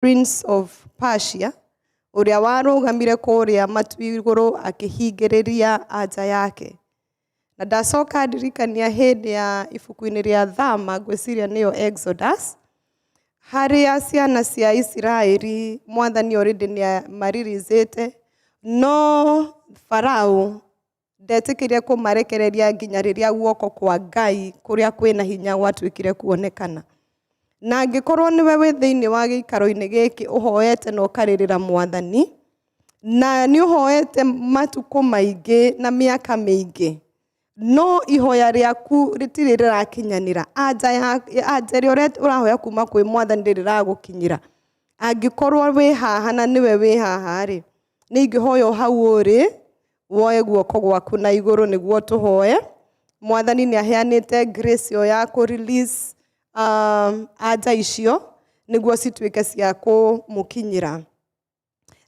Prince of Persia ũrĩa warũgamire kũrĩa matu igũrũ akĩhingĩrĩria anja yake. Na ndacoka ndirikania hĩndĩ ya ibuku-inĩ rĩa Thama, ngwĩciria nĩyo Exodus, harĩa ciana cia Isiraeli mwathani already nĩ maririzĩte, no Farao ndetĩkĩrire kũmarekereria nginya rĩrĩa guoko kwa Ngai kũrĩa kwĩna hinya gwatuĩkire kuonekana. Na angĩkorwo nĩwe wĩ thĩinĩ wa gĩikaro-inĩ gĩkĩ ũhoete na ũkarĩrĩra mwathani, na nĩ ũhoete matukũ maingĩ na mĩaka mĩingĩ, no ihoya rĩaku rĩtirĩ rĩrakinyanĩra, anja anja ĩrĩa ũrahoya kuma kwĩ mwathani ndĩrĩ ĩragũkinyĩra. Angĩkorwo wĩ haha na nĩwe wĩ haha rĩ, nĩ ingĩhoya o hau ũrĩ, woe guoko gwaku na igũrũ nĩguo tũhoe. Mwathani nĩ aheanĩte grace ĩyo ya kũ release anja icio nĩguo cituĩke cia kũmũkinyĩra.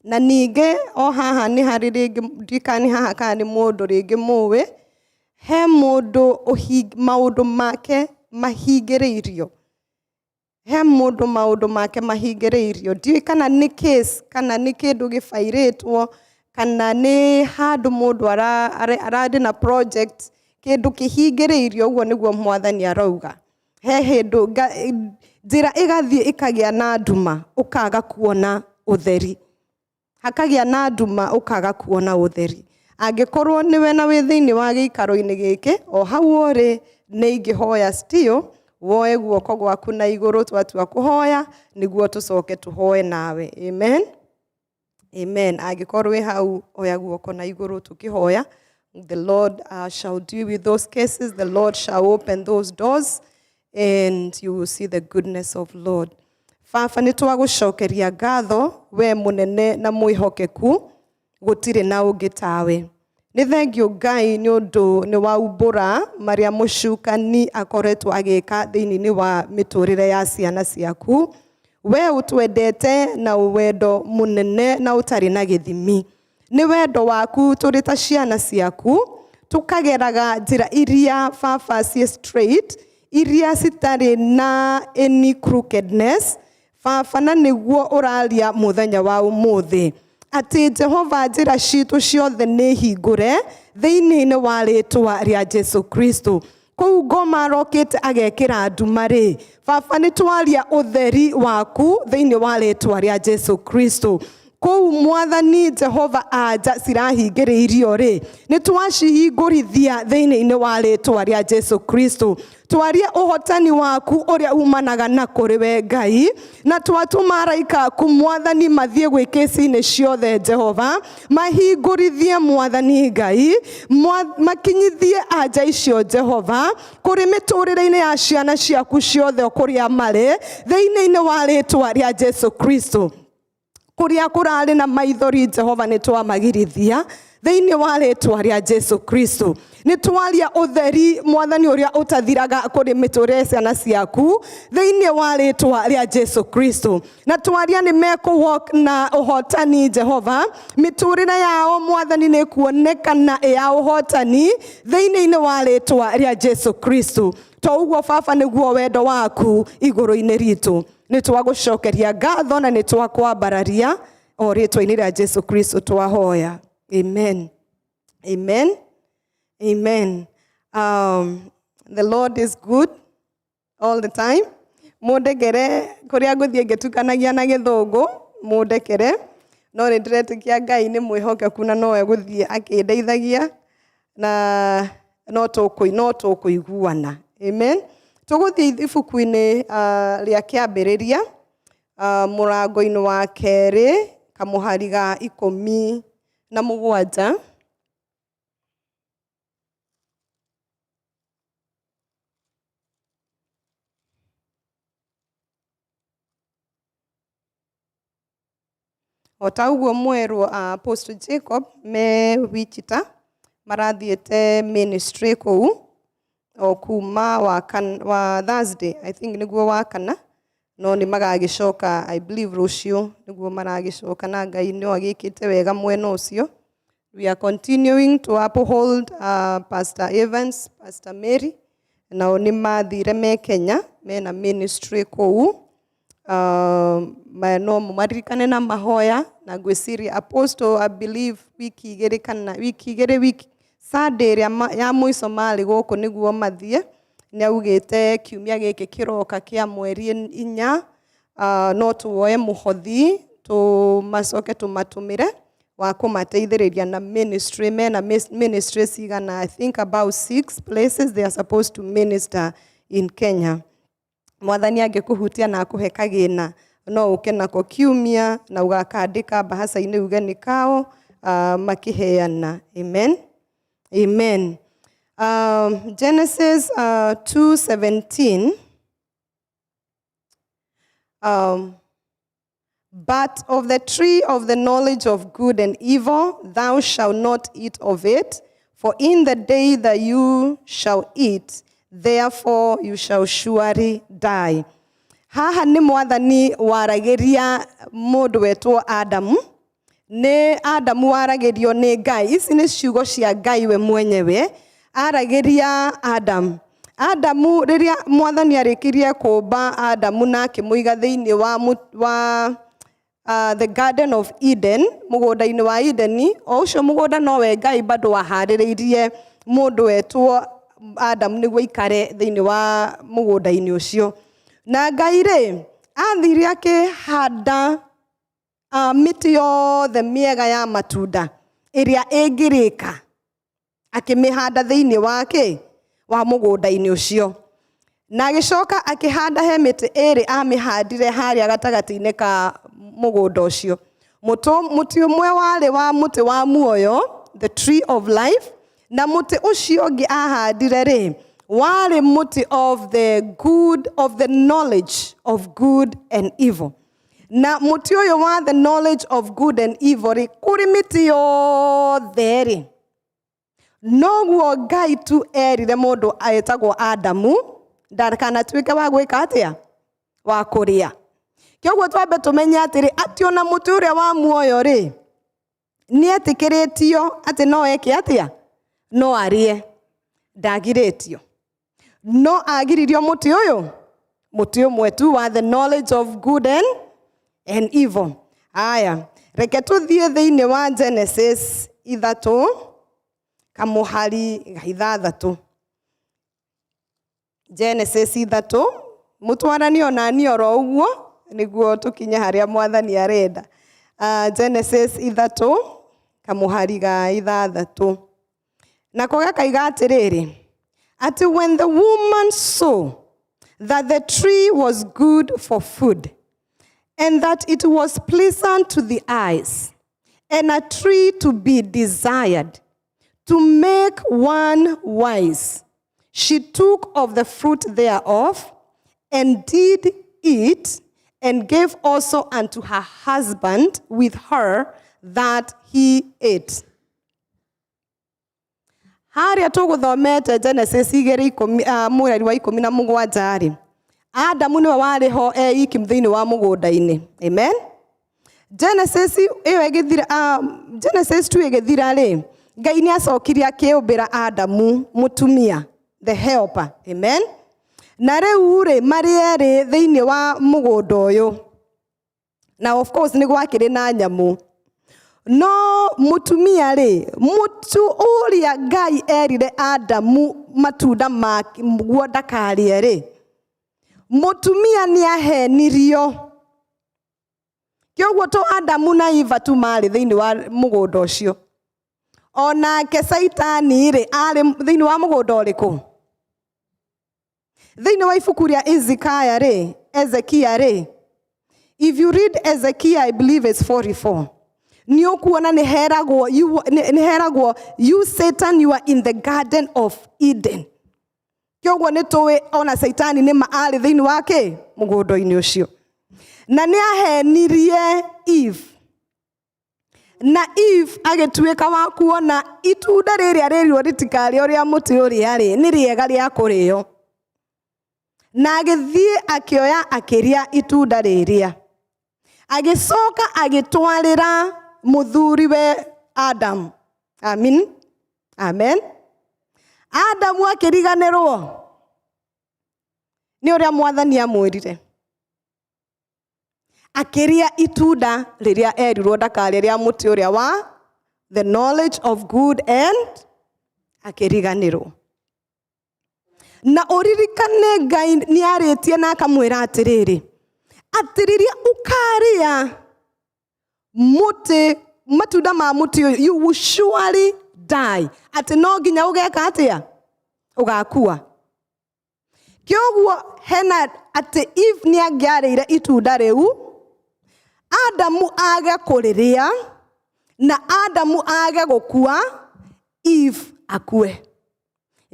Na ningĩ o haha nĩ harĩ rĩngĩ, ndiũĩ kana nĩ haha kana nĩ mũndũ rĩngĩ mũĩ, he mũndũ maũndũ make mahingĩrĩirio. He mũndũ maũndũ make mahingĩrĩirio. Ndiũĩ kana nĩ case kana nĩ kĩndũ gĩbairĩtwo kana nĩ handũ mũndũ ararĩ na project, kĩndũ kĩhingĩrĩirio ũguo nĩguo mwathani arauga. He hĩndũ njĩra ĩgathiĩ ĩkagĩa na nduma ũkaga kuona ũtheri. Hakagĩa na nduma ũkaga kuona ũtheri. Angĩkorwo nĩwe na wĩ thĩinĩ wa gĩikaro-inĩ gĩkĩ, o hau ũrĩ nĩ ingĩhoya still woe guoko gwaku na igũrũ twatua kũhoya nĩguo tũcoke tũhoe nawe. Amen. Amen. Angĩkorwo wĩ hau oya guoko na igũrũ tũkĩhoya. The Lord shall deal with those cases. The Lord shall open those doors and you will see the goodness of Lord. Baba nĩ twagũcokeria ngatho we mũnene na mwĩhokeku gũtirĩ na ũngĩ tawe. Nĩ thengiũ Ngai nĩ ũndũ nĩ waumbũra marĩa mũcukani akoretwo agĩka thĩinĩ wa mĩtũrĩre ya ciana ciaku. We ũtwendete na wendo mũnene na ũtarĩ na gĩthimi. Nĩ wendo waku tũrĩ ta ciana ciaku, tũkageraga njĩra iria baba ciĩ straight, iria citarĩ na any crookedness, baba na nĩguo ũraria mũthenya wa ũmũthĩ. Atĩ Jehova njĩra citũ ciothe nĩ hingũre thĩinĩ wa rĩtwa rĩa Jesu Kristo. Kũu ngoma arokĩte agekĩra nduma rĩ, baba nĩ twaria ũtheri waku thĩinĩ wa rĩtwa rĩa Jesu Kristo. Kũu mwathani Jehova anja cirahingĩrĩirio rĩ, nĩ twacihingũrithia thĩinĩ wa rĩtwa rĩa Jesu Kristo. Twarie ũhotani waku ũrĩa umanaga na kũrĩ we Ngai, na twatũma araika aku mwathani mathiĩ gwĩ kĩci-inĩ ciothe Jehova, mahingũrithie mwathani Ngai, makinyithie anja icio Jehova, kũrĩ mĩtũrĩre-inĩ ya ciana ciaku ciothe kũrĩa marĩ, thĩinĩ-inĩ wa rĩtwa rĩa Jesu Kristo. Kũrĩa kũrarĩ na maithori Jehova nĩ twamagirithia thĩinĩ wa rĩtwa rĩa Jesu Kristo. Nĩ twaria ũtheri mwathani ũrĩa ũtathiraga kũrĩ mĩtũrĩre ya ciana ciaku thĩinĩ wa rĩtwa rĩa Jesu Kristo. Na twaria nĩ mekũ walk na ũhotani Jehova, mĩtũrĩre yao mwathani nĩ kuonekana ĩ ya ũhotani thĩinĩ wa rĩtwa rĩa Jesu Kristo. To ũguo baba nĩguo wendo waku igũrũ-inĩ ritũ. Nĩ twagũcokeria ngatho na nĩ twakwambararia o rĩtwa-inĩ rĩa Jesu Kristo twahoya. Amen. Amen. Amen. The Lord is good all the time. Mũndekere kũrĩa ngũthiĩ ngĩtukanagia na gĩthũngũ, mũndekere. No nĩ ndĩretĩkia Ngai nĩ mwĩhokeku na no egũthiĩ akĩndeithagia na no tũkũiguana. Amen. Tũgũthiĩ ibuku-inĩ rĩa kĩambĩrĩria, mũrango-inĩ wa kerĩ, kamũhari ga 17. O ta ũguo mwerwo Apostle Jacob me Wichita marathiĩte ministry kũu o kuma wa Thursday, I think nĩguo wa kana, no nĩ magagĩcoka I believe rũciũ nĩguo maragĩcoka, na Ngai no agĩkĩte wega mwena ũcio. We are continuing to uphold Pastor Evans, Pastor Mary, nao nĩ mathire me Kenya mena ministry kũu. No mũmaririkane na mahoya na ngwĩciria apostle, I believe wiki igĩrĩ kana wiki igĩrĩ, wiki Sunday ĩrĩa ya mũico marĩ gũkũ nĩguo mathiĩ. Nĩ augĩte kiumia gĩkĩ kĩroka kĩa mweri 4, no tuoe mũhothi tũmacoke tũmatũmĩre wa kũmateithĩrĩria na ministry. Mena ministry cigana, I think about six places they are supposed to minister in Kenya. Mwathani angĩkũhutia na akũhe kagĩna, no ũke nako kiumia na ũgakandĩka mbahaca-inĩ uge nĩ kao makĩheana. Amen, amen. Genesis 2:17. But of the tree of the knowledge of good and evil, thou shalt not eat of it, for in the day that you shall eat, therefore you shall surely die. Haha nĩ Mwathani waragĩria mũndũ wetwo Adamu. Nĩ Adamu waragĩrio nĩ Ngai. Ici nĩ ciugo cia Ngai we mwenyewe aragĩria Adamu. Adamu, rĩrĩa Mwathani arĩkirie kũmba Adamu na akĩmũiga thĩinĩ wa the Garden of Eden, mũgũnda-inĩ wa Edeni, o ũcio mũgũnda nowe Ngai bado waharĩrĩirie mũndũ wetwo Adamu nĩguo aikare thĩinĩ wa mũgũnda-inĩ ũcio. Na Ngai rĩ, athire akĩhanda mĩtĩ yothe mĩega ya matunda ĩrĩa ĩngĩrĩka, akĩmĩhanda thĩinĩ wa kĩ wa mũgũnda-inĩ ũcio. Na agĩcoka akĩhanda he mĩtĩ ĩrĩ amĩhandire harĩa gatagatĩ-inĩ ka mũgũnda ũcio. Mũtĩ ũmwe warĩ wa mũtĩ wa muoyo, the tree of life, na mũtĩ ũcio ũngĩ ahandire rĩ, warĩ mũtĩ of the good of the knowledge of good and evil. Na mũtĩ ũyũ wa the knowledge of good and evil rĩ, kũrĩ mĩtĩ yothe rĩ, noguo Ngai tu erire mũndũ etagwo Adamu ndakanatuĩke wa gwĩka atĩa, wa kũrĩa. Kĩoguo twambe tũmenye atĩrĩ, atĩ ona mũtĩ ũrĩa wa muoyo rĩ, nĩ etĩkĩrĩtio atĩ no eke atĩa, no arĩe, ndagirĩtio. No agiririo mũtĩ ũyũ, mũtĩ ũmwe tu wa the knowledge of good and evil. Aya, reke tũthiĩ thĩinĩ wa Genesis 3 kamũhari ga 6. Genesis 3, mũtwarani onani oro ũguo nĩguo tũkinye harĩa Mwathani arenda. Genesis 3 kamũhari ga 6, nako gakaiga atĩrĩrĩ, atĩ when the woman saw that the tree was good for food and that it was pleasant to the eyes and a tree to be desired to make one wise, she took of the fruit thereof and did eat, and gave also unto her husband with her, that he ate. Harĩa tũgũthomete Genesis 2:10, mweri wa 17 rĩ, Adamu nĩwe warĩ ho e iki thĩinĩ wa mũgũnda-inĩ. Amen. Genesis ĩyo ĩgĩthira, Genesis 2 ĩgĩthira rĩ, Ngai nĩ acokire akĩũmbĩra Adamu mũtumia, the helper. Amen. Na rĩu rĩ, marĩ erĩ thĩinĩ wa mũgũnda ũyũ, na of course nĩ gwakĩrĩ na nyamũ, no mũtumia rĩ, mũtu ũrĩa Ngai erire Adamu matunda maguo ndakarĩe rĩ, mũtumia nĩ ahenirio. Kĩoguo to Adamu na Eva tu marĩ thĩinĩ wa mũgũnda ũcio, onake Caitani rĩ, arĩ thĩinĩ wa mũgũnda ũrĩkũ? Thĩinĩ wa ibuku rĩa Ezekiah rĩ, Ezekia rĩ, if you read Ezekiel, I believe it's 44, nĩ ũkuona nĩ heragwo nĩ heragwo, "You Satan, you are in the Garden of Eden." Kĩoguo nĩ tũĩ ona Caitani nĩ ma arĩ thĩinĩ wa kĩ mũgũnda-inĩ ũcio, na nĩ ahenirie Eve, na Eve agĩtuĩka wa kuona itunda rĩrĩa rĩrirwo rĩtikarĩo rĩa mũtĩ ũrĩa rĩ, nĩ rĩega rĩa kũrĩo, na agĩthiĩ akĩoya akĩrĩa itunda rĩrĩa, agĩcoka agĩtwarĩra mũthuriwe Adam. Amin, amen. Adamu akĩriganĩrwo nĩ ũrĩa Mwathani amwĩrire. Akĩrĩa itunda rĩrĩa erirwo ndakarĩe, rĩa mũtĩ ũrĩa wa the knowledge of good and akĩriganĩrwo. Na ũririkane Ngai nĩ arĩtie na akamwĩra atĩrĩrĩ, atĩ rĩrĩa ũkarĩa mũtĩ, matunda ma mũtĩ ũyũ, you will surely die. Atĩ no nginya ũgeka atĩa? Ũgakua. Kĩoguo hena atĩ Eve nĩ angĩarĩire itunda rĩu, Adamu age kũrĩrĩa, na Adamu age gũkua, Eve akue.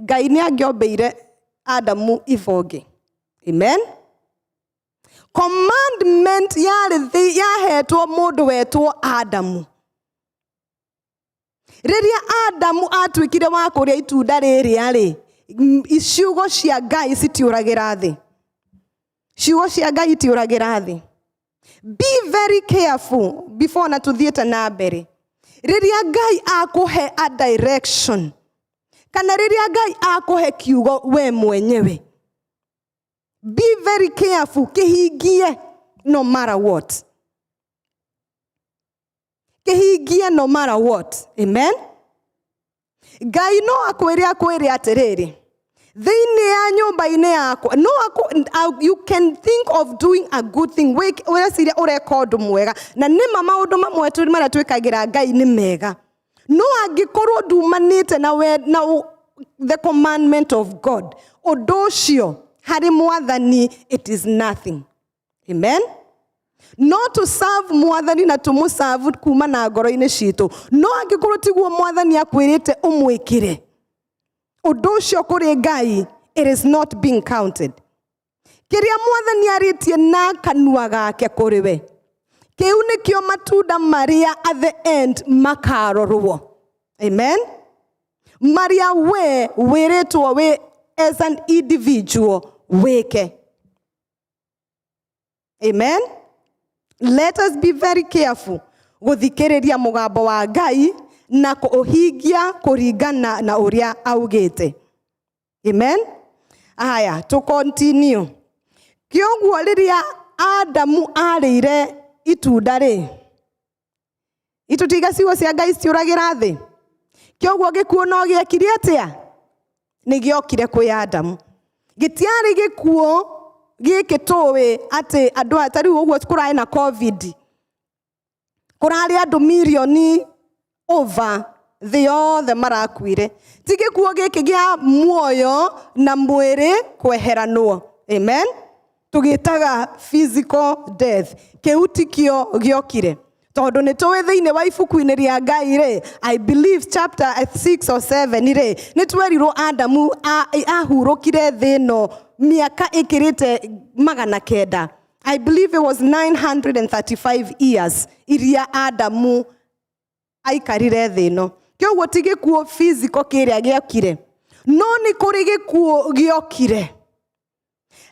Ngai nĩ angĩombĩire Adamu Eve ũngĩ. Amen. Commandment yarĩ yahetwo mũndũ wetwo Adamu. Rĩrĩa Adamu atuĩkire wa kũrĩa itunda rĩrĩa rĩ, ciugo cia Ngai citiũragĩra thĩ. Ciugo cia Ngai itiũragĩra thĩ. Be very careful before na tũthiĩte na mbere. Rĩrĩa Ngai akũhe a direction, kana rĩrĩa Ngai akũhe kiugo we mwenyewe, be very careful, kĩhingie no matter what. Kĩhingie no matter what. Amen. Ngai no akwĩre atĩrĩrĩ, thĩinĩ ya nyũmba-inĩ yakwa, no akũ, you can think of doing a good thing. Wĩcirie ũreka ũndũ mwega, na nĩma maũndũ mamwe marĩa twĩkagĩra Ngai nĩ mega, no angĩkorwo ndumanĩte na we, na the commandment of God, ũndũ ũcio harĩ Mwathani it is nothing. Amen. No to serve Mwathani na tũmũserve kuma na ngoro-inĩ citũ, no angĩkorwo tiguo Mwathani akwĩrĩte ũmwĩkĩre ũndũ ũcio kũrĩ Ngai, it is not being counted. Kĩrĩa Mwathani arĩtie na kanua gake kũrĩ we, kĩu nĩkĩo matunda marĩa at the end makarorwo. Amen. Marĩa we wĩrĩtwo wĩ as an individual wĩke. Amen. Let us be very careful gũthikĩrĩria mũgambo wa Ngai na kũũhingia kũringana na ũrĩa augĩte. Amen. Aya, to continue. Kĩoguo rĩrĩa Adamu arĩire itunda rĩ, itutiga ciugo cia Ngai citiũragĩra thĩ. Kĩoguo gĩkuũ no gĩekire atĩa? Nĩ gĩokire kwĩ Adamu. Gĩtiarĩ gĩkuũ gĩkĩ tũĩ atĩ andũ aya ta rĩu ũguo kũrarĩ na COVID. Kũrarĩ andũ mirioni over thĩ yothe marakuire. Ti gĩkuũ gĩkĩ gĩa muoyo na mwĩrĩ kweheranwo. Amen. Tũgĩtaga physical death. Kĩu tikĩo gĩokire. Tondũ nĩ tũĩ thĩinĩ wa ibuku-inĩ rĩa Ngai rĩ, I believe chapter 6 or 7 rĩ, nĩ twerirwo Adamu ahurũkire thĩ ĩno mĩaka ĩkĩrĩte 900. I believe it was 935 years iria Adamu aikarire thĩ ĩno. Kĩoguo ti gĩkuũ physical kĩrĩa gĩokire, no nĩ kũrĩ gĩkuũ gĩokire.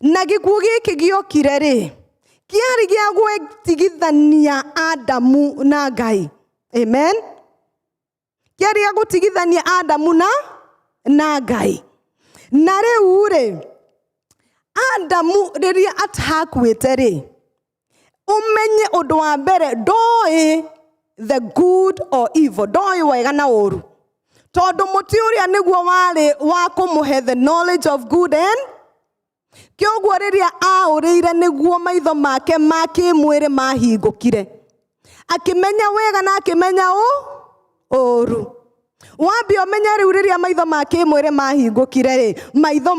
Na gĩkuũ gĩkĩ gĩokire rĩ, kĩarĩ gĩa gwĩtigithania Adamu na Ngai. Amen. Kĩarĩ gĩa gũtigithania Adamu na Ngai. Na rĩu rĩ, Adamu rĩrĩa atakuĩte rĩ, ũmenye ũndũ wa mbere, ndoĩ the good or evil, ndoĩ wega na ũru, tondũ mũtĩ ũrĩa nĩguo warĩ wa kũmũhe the knowledge of good and kĩoguo rĩrĩa aũrĩire nĩguo maitho make ma kĩmwĩrĩ mahingũkire, akĩmenya wega na akĩmenya ũru. Wambe ũmenye rĩu rĩrĩa maitho ma kĩmwĩrĩ mahingũkire rĩ, maitho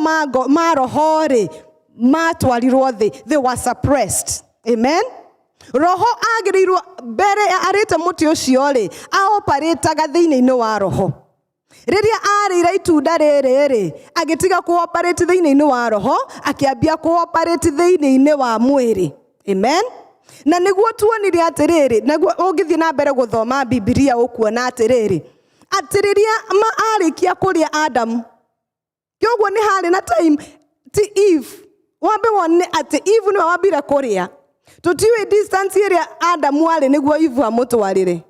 ma roho rĩ matwarirwo thĩ, they were suppressed. Amen. Roho agĩrĩirwo mbere arĩte mũtĩ ũcio rĩ, aoparĩtaga thĩinĩ-inĩ wa roho. Rĩrĩa arĩire itunda rĩrĩ rĩ, agĩtiga kũoparĩte thĩinĩ-inĩ wa roho, akĩambia kũoparĩte thĩinĩ-inĩ wa mwĩrĩ. Amen. Na nĩguo tuonire atĩrĩrĩ, nĩguo ũngĩthiĩ na mbere gũthoma Bibilia ũkuona atĩrĩrĩ, atĩ rĩrĩa arĩkia kũrĩa Adamu, kĩoguo nĩ harĩ na time ti Eve, wambe wone atĩ Eve nĩwe wambire kũrĩa. Tũtiũĩ distance ĩrĩa Adamu arĩ nĩguo Eve amũtwarĩre.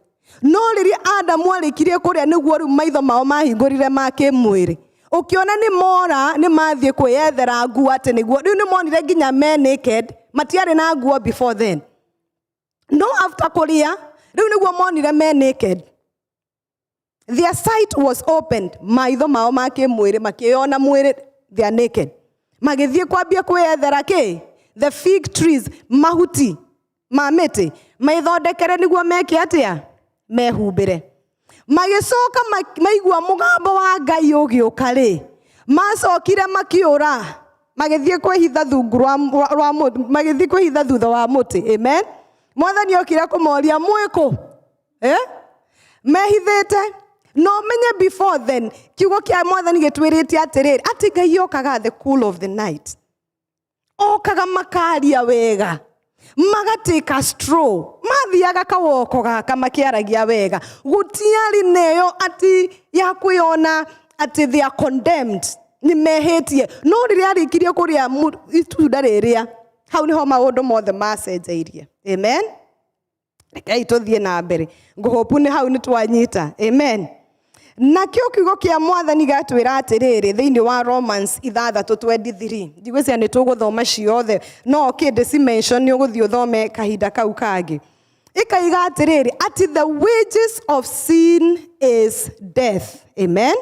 No rĩrĩa Adamu arĩkirie kũrĩa nĩguo rĩu maitho mao mahingũrire ma kĩmwĩrĩ. Ũkĩona nĩ mora, nĩ mathiĩ kwĩyethera nguo atĩ nĩguo, rĩu nĩ monire nginya me naked, matiarĩ na nguo before then. No after kũrĩa rĩu nĩguo monire me naked. Their sight was opened, maitho mao ma kĩmwĩrĩ makĩyona mwĩrĩ, they are naked. Magĩthiĩ kwambia kwĩyethera kĩ? The fig trees, mahuti ma mĩtĩ methondekere nĩguo meke atĩa? Mehumbĩre. Magĩcoka maigua mũgambo wa Ngai ũgĩũka rĩ, macokire makĩũra, magĩthiĩ kwĩhitha thungu rwa mũtĩ, magĩthiĩ kwĩhitha thutha wa mũtĩ. Amen. Mwathani okire kũmoria mwĩkũ? Eh? Mehithĩte. No menye before then, kiugo kĩa Mwathani gĩtwĩrĩte atĩrĩrĩ, atĩ Ngai okaga the cool of the night. Okaga makaria wega, magatĩka straw, mathiaga kawoko gaka makĩaragia wega. Gũtiarĩ neyo atĩ ya kwĩona atĩ they are condemned, nĩ mehĩtie. No rĩrĩa arĩkirie kũrĩa itunda rĩrĩa, hau nĩho maũndũ mothe macenjeirie. Amen. Rekei tũthiĩ na mbere. Ngũhũpu nĩ hau nĩ twanyita. Amen. Nakĩo kiugo kĩa Mwathani gatwĩra atĩrĩrĩ thĩinĩ wa Romans 6:23. Ndigwĩciria nĩ tũgũthoma ciothe, no kĩndĩ ci mention nĩ ũgũthiĩ ũthome kahinda kau kangĩ. Ĩkaiga atĩrĩrĩ, atĩ the wages of sin is death. Amen.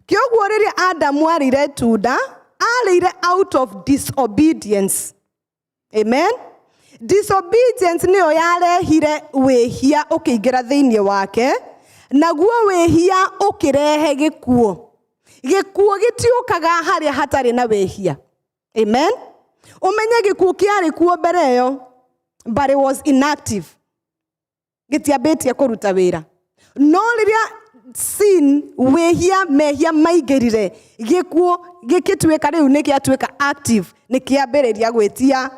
Kĩoguo rĩrĩa Adamu arĩire itunda, arĩire out of disobedience. Amen. Disobedience nĩyo yarehire wĩhia ũkĩingĩra thĩinĩ wake, naguo wĩhia ũkĩrehe gĩkuũ. Gĩkuũ gĩtiũkaga harĩa hatarĩ na wĩhia. Amen. Ũmenye gĩkuũ kĩarĩ kuo mbere ĩyo, but it was inactive. Gĩtiambĩtie kũruta wĩra. No rĩrĩa sin, wĩhia, mehia maingĩrire, gĩkuũ gĩkĩtuĩka rĩu nĩ gĩatuĩka active, nĩ kĩambĩrĩria gwĩtia,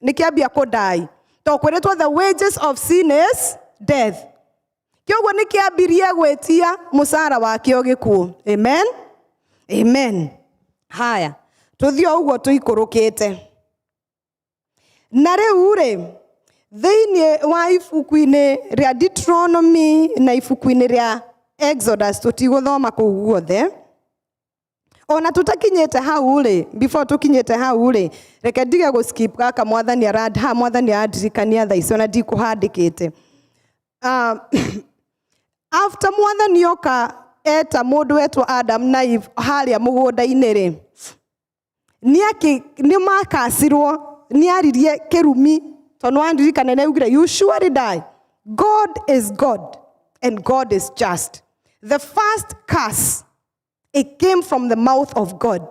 nĩ kĩambia kũdai. To kwĩrĩtwo the wages of sin is death. Kĩoguo nĩ kĩambirie gwĩtia mũcara wakĩo gĩkuũ. Amen. Amen. Haya, tũthiĩ o ũguo tũikũrũkĩte. Na rĩu rĩ, thĩinĩ wa ibuku-inĩ rĩa Deuteronomy na ibuku-inĩ rĩa Exodus, tũtigũthoma kũu guothe. Ona tũtakinyĩte hau rĩ, before tũkinyĩte hau rĩ, reke ndige gũ skip gaka Mwathani arand, ha Mwathani arandirikania thaa ici ona ndikũhandĩkĩte. After Mwathani oka eta mũndũ wetwo Adam na Eve harĩa mũgũnda-inĩ rĩ, nĩ makacirwo, nĩ aririe kĩrumi, tondũ wandirikana nĩ augire, you surely die. God is God and God is just. The first curse, it came from the mouth of God.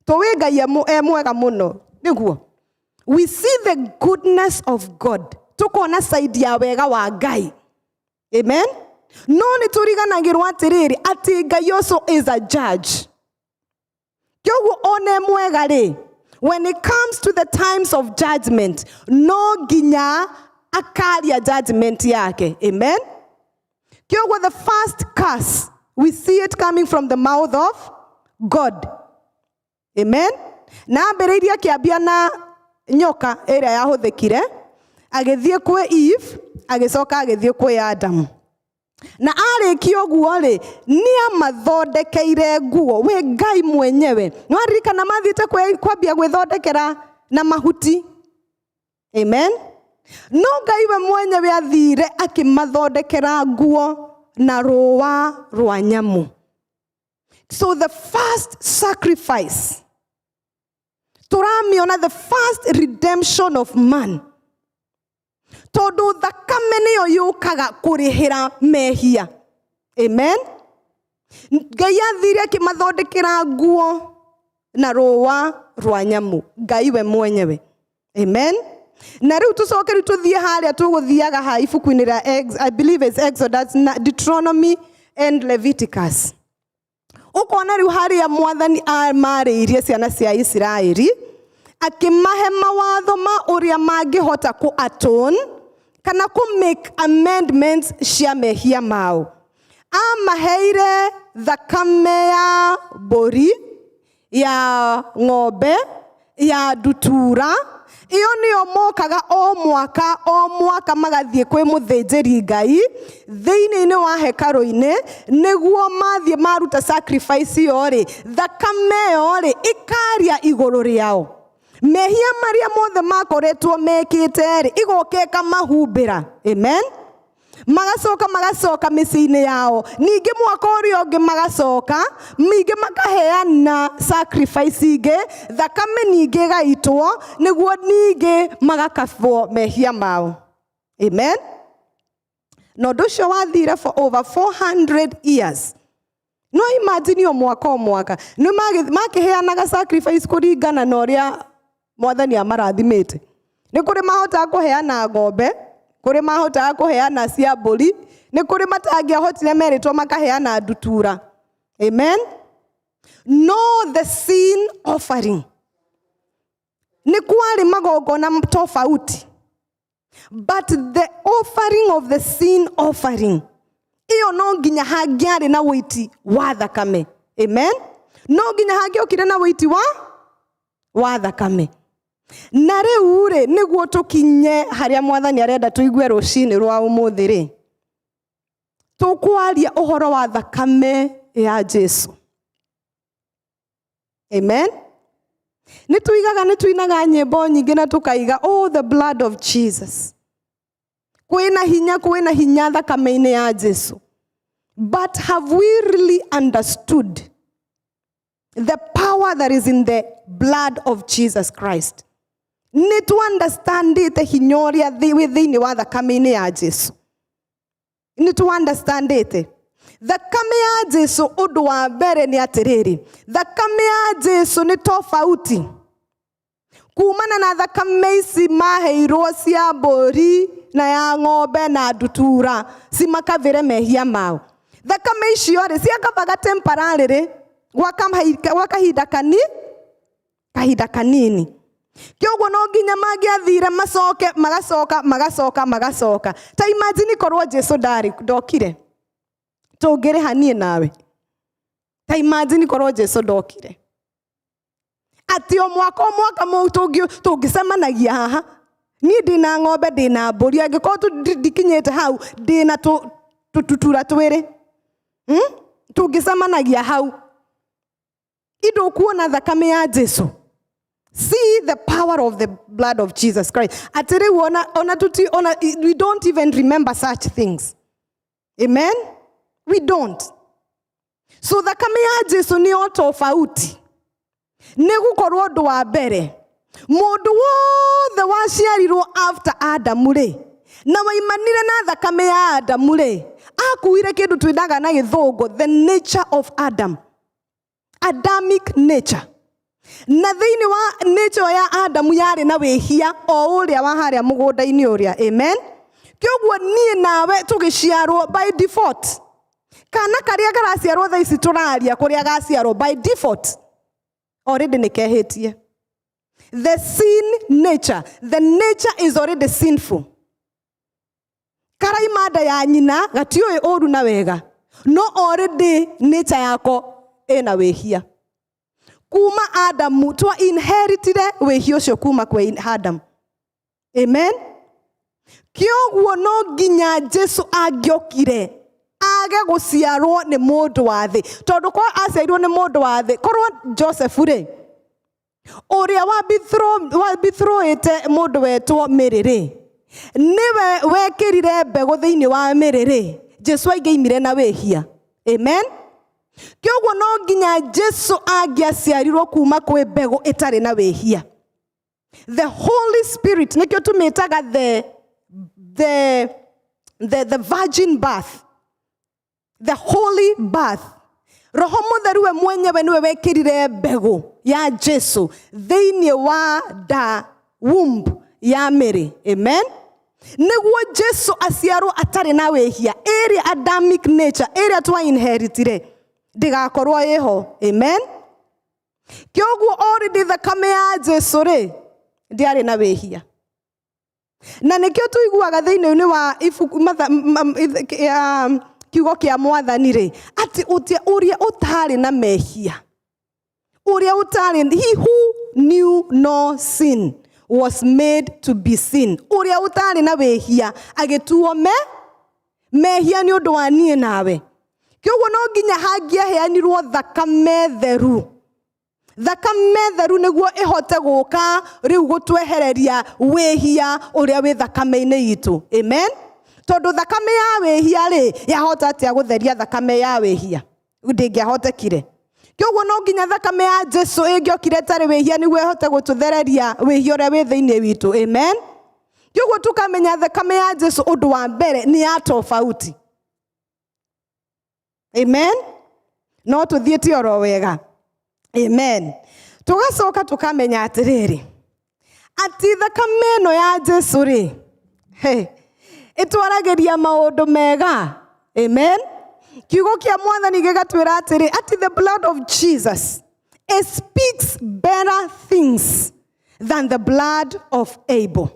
Tũĩ Ngai e mwega mũno, nĩguo. We see the goodness of God. Tũkona side ya wega wa Ngai. Amen. No nĩ tũriganagĩrwo atĩrĩrĩ, atĩ Ngai also is a judge. Kĩoguo one mwega rĩ, when it comes to the times of judgment, no nginya akaria judgment yake. Amen. Kĩoguo the first curse, we see it coming from the mouth of God. Amen. Na ambĩrĩirie akĩambia na nyoka ĩrĩa yahũthĩkire, agĩthiĩ kwĩ Eve, agĩcoka agĩthiĩ kwĩ Adamu. Na arĩkia ũguo rĩ, nĩ amathondekeire nguo, we Ngai mwenyewe. Nĩ waririkana mathiĩte kwambia gwĩthondekera na mahuti. Amen. No Ngai we mwenyewe athire akĩmathondekera nguo na rũa rwa nyamũ. So the first sacrifice, tũramĩona the first redemption of man. Tondũ thakame nĩyo yũkaga kũrĩhĩra mehia. Amen. Ngai athire akĩmathondekera nguo na rũa rwa nyamũ. Ngai we mwenyewe. Amen. Na rĩu tũcoke rĩu tũthiĩ harĩa tũgũthiaga ha ibuku-inĩ rĩa I believe it's Exodus na Deuteronomy and Leviticus. Ũkona rĩu harĩa Mwathani amarĩirie ciana cia Isiraeli, akĩmahe mawatho ma ũrĩa mangĩhota kũ atone kana kũ make amendments cia mehia mao. Amaheire thakame ya mbũri, ya ng'ombe, ya ndutura. Ĩyo nĩyo mokaga o mwaka o mwaka magathiĩ kwĩ mũthĩnjĩri Ngai thĩinĩ-inĩ wa hekarũ-inĩ, nĩguo mathiĩ maruta sacrifice ĩyo rĩ, thakame ĩyo rĩ ĩkaria igũrũ rĩao. Mehia marĩa mothe makoretwo mekĩte rĩ, igoka ĩkamahumbĩra. Amen. Magacoka magacoka mĩciĩ-inĩ yao. Ningĩ mwaka ũrĩa ũngĩ magacoka, ningĩ makaheana sacrifice ingĩ, thakame ningĩ ĩgaitwo, nĩguo ningĩ magakabwo mehia mao. Amen. Na ũndũ ũcio wathire for over 400 years. No imagine o mwaka o mwaka nĩ makĩheanaga sacrifice kũringana na ũrĩa Mwathani amarathimĩte. Nĩ kũrĩ mahotaga kũheana ng'ombe, kũrĩ mahotaga kũheana cia mbũri, nĩ kũrĩ matangĩahotire merĩtwo makaheana ndutura. Amen. No the sin offering nĩ kwarĩ magongona tofauti, but the offering of the sin offering ĩyo no nginya hangĩarĩ na ũiti wa thakame. Amen. No nginya hangĩokire na ũiti wa thakame. Na rĩu rĩ, nĩguo tũkinye harĩa Mwathani arenda tũigue rũcinĩ rwa ũmũthĩ rĩ, tũkwaria ũhoro wa thakame ya Jesu. Amen. Nĩ tuigaga, nĩ tuinaga nyĩmbo nyingĩ na tũkaiga, "Oh, the blood of Jesus." Kwĩna hinya, kwĩna hinya thakame-inĩ ya Jesu. But have we really understood the power that is in the blood of Jesus Christ? Nĩ tu understandĩte hinya ũrĩa wĩ thĩinĩ wa thakame-inĩ ya Jesu? Nĩ tu understandĩte thakame ya Jesu? Ũndũ wa mbere nĩ atĩrĩrĩ, thakame ya Jesu nĩ tofauti kumana na thakame ici maheirwo cia mbũri na ya ng'ombe na ndutura cimakavĩre mehia mao. Thakame icio rĩ, ciakavaga temporarily, gwa kahinda kahinda kanini. Kĩoguo no nginya mangĩathire macoke, magacoka, magacoka, magacoka. Ta imagine korwo Jesu ndarĩ ndokire, tũngĩrĩha niĩ nawe? Ta imagine korwo Jesu ndokire, atĩ o mwaka o mwaka tũngĩcemanagia haha, niĩ ndĩna ng'ombe, ndĩna mbũri, angĩkorwo ndikinyĩte hau, ndĩna tũtutura twĩrĩ, Tũngĩcemanagia hau indo kuona thakame ya Jesu. See the power of the blood of Jesus Christ, atĩ rĩu ona tuti ona we don't even remember such things. Amen. We don't. So thakame ya Jesu nĩyo tofauti, nĩ gũkorwo ũndũ wa mbere, mũndũ wothe waciarirwo after Adamu rĩ, na waimanire na thakame ya Adamu rĩ, akuire kĩndũ twĩtaga na Gĩthũngũ the nature of Adam, Adamic nature. Na thĩinĩ wa nature ya Adamu yarĩ na wĩhia o ũrĩa wa harĩa mũgũnda-inĩ ũrĩa. Amen. Kĩoguo niĩ nawe tũgĩciarwo, by default, kana karĩa karaciarwo thaa ici tũraria, kũrĩa gaciarwo, by default already nĩ kehĩtie. The sin nature, the nature is already sinful. Karaima nda ya nyina gatiũĩ ũru na wega, no already nature yako ĩna wĩhia kuma Adamu. Twa inheritire wĩhia ũcio kuma kwĩ Adamu. Amen. Kĩoguo no nginya Jesu angĩokire age gũciarwo nĩ mũndũ wa thĩ, tondũ korwo aciarirwo nĩ mũndũ wa thĩ, korwo Joseph rĩ, ũrĩa wabithroĩte mũndũ wetwo Mary rĩ, nĩwe wekĩrire mbegũ thĩinĩ wa Mary rĩ, Jesu aingĩimire na wĩhia. Amen. Kĩoguo no nginya Jesu angĩaciarirwo kuma kwĩ mbegũ ĩtarĩ na wĩhia, the Holy Spirit. Nĩkĩo tũmĩtaga the virgin birth, the holy birth. Roho Mũtheru we mwenyewe nĩwe wekĩrire mbegũ ya Jesu thĩinĩ wa nda, womb ya Mary. Amen. Nĩguo Jesu aciarwo atarĩ na wĩhia, ĩrĩa Adamic nature ĩrĩa twa inheritire ndĩgakorwo ĩho. Amen. Kĩoguo already thakame ya Jesu rĩ, ndĩarĩ na wĩhia, na nĩkĩo tũiguaga thĩinĩ wa ibuku kiugo kĩa Mwathani rĩ, atĩ ũrĩa ũtarĩ na mehia, ũrĩa ũtarĩ, he who knew no sin was made to be sin. Ũrĩa ũtarĩ na wĩhia agĩtuo mehia nĩ ũndũ wa niĩ nawe. Kĩoguo no nginya hangĩaheanirwo thakame theru. Thakame theru nĩguo ĩhote gũka rĩu gũtwehereria wĩhia ũrĩa wĩ thakame-inĩ itũ. Amen. Tondũ thakame ya wĩhia rĩ, yahota atĩa gũtheria thakame ya wĩhia? Ndĩngĩahotekire. Kĩoguo no nginya thakame ya Jesu ĩngĩokire ĩtarĩ wĩhia nĩguo ĩhote gũtũthereria wĩhia ũrĩa wĩ thĩinĩ witũ. Amen. Kĩoguo tũkamenya thakame ya Jesu ũndũ wa mbere nĩ ya tofauti. Amen. No tũthiĩte oro wega. Amen. Tũgacoka tũkamenya atĩrĩrĩ, atĩ thakame ĩno ya Jesu rĩ, he, ĩtwaragĩria maũndũ mega. Amen. Kiugo kĩa Mwathani gĩgatwĩra atĩrĩ, atĩ the blood of Jesus, it speaks better things than the blood of Abel.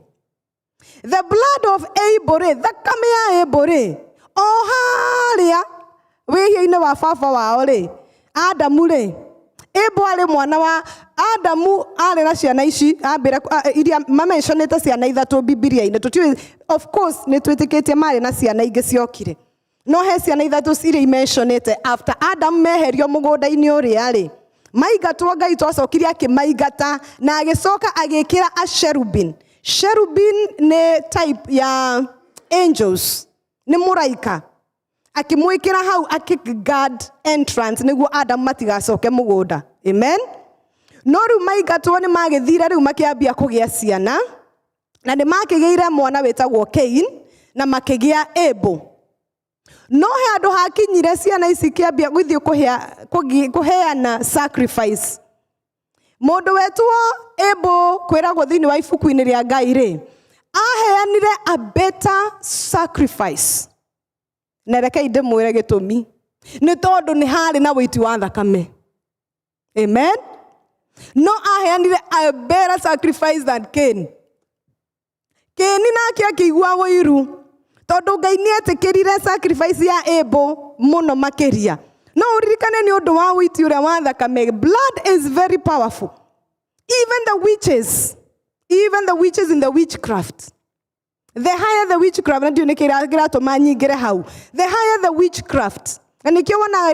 The blood of Abel rĩ, thakame ya Abel rĩ, o harĩa wĩhia-inĩ wa baba wao rĩ, Adamu rĩ, Abel arĩ mwana wa Adamu, arĩ na ciana ici ambĩra iria mamentionĩte ciana ithatũ Bibilia-inĩ. Tũtiũĩ, of course nĩ twĩtĩkĩtie marĩ na ciana ingĩ ciokire, no he ciana ithatũ iria imentionĩte after Adam meherio mũgũnda-inĩ ũrĩa rĩ maingatwo. Ngai twacokire akĩmaingata na agĩcoka agĩkĩra a cherubim. Cherubim nĩ type ya angels, nĩ mũraika, akĩmwĩkĩra hau akĩ guard entrance nĩguo Adam matigacoke mũgũnda. Amen. No rĩu maingatwo nĩ magĩthire rĩu makĩambia kũgĩa ciana, na nĩ makĩgĩire mwana wĩtagwo Cain na makĩgĩa Abel. No he handũ hakinyire ciana ici ikĩambia gũthiĩ kũheana sacrifice. Mũndũ wetwo Abel, kwĩragwo thĩinĩ wa ibuku-inĩ rĩa Ngai rĩ, aheanire a better sacrifice. Na rekei ndĩmwĩre gĩtũmi, nĩ tondũ nĩ harĩ na wĩiti wa thakame. Amen. No aheanire a better sacrifice than Cain. Cain nake akĩigua ũiru tondũ Ngai nĩ etĩkĩrire sacrifice ya Abel mũno makĩria. No ũririkane nĩ ũndũ wa ũiti ũrĩa wa thakame, blood is very powerful. Even the witches, even the witches in the witchcraft, the higher the witchcraft, na ndiũ nĩ kĩratũma nyingĩre hau, the higher the witchcraft, na nĩkĩo wonaga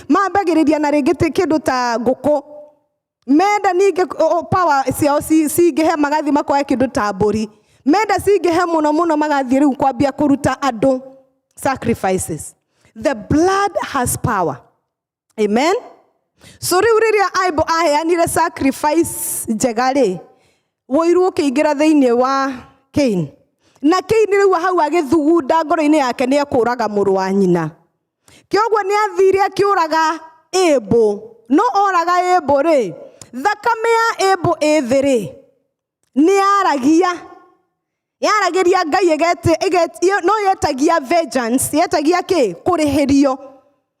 mambagĩrĩria na rĩngĩ kĩndũ ta ngũkũ, menda ningĩ power ciao cingĩhe, magathiĩ makoya kĩndũ ta mbũri, menda cingĩhe mũno mũno, magathiĩ rĩu kwambia kũruta andũ sacrifices. The blood has power. Amen. So rĩu rĩrĩa Abel aheanire sacrifice njega rĩ, wũiru ũkĩingĩra thĩinĩ wa Cain, na Cain rĩu hau agĩthugunda ngoro-inĩ yake nĩ ekũraga mũrũ wa nyina. Kĩoguo nĩ athire akĩũraga Abel. No oraga Abel rĩ, thakame ya Abel ĩthĩ rĩ, nĩ yaragia, yaragĩria Ngai no yetagia vengeance, yetagia kĩ? Kũrĩhĩrio.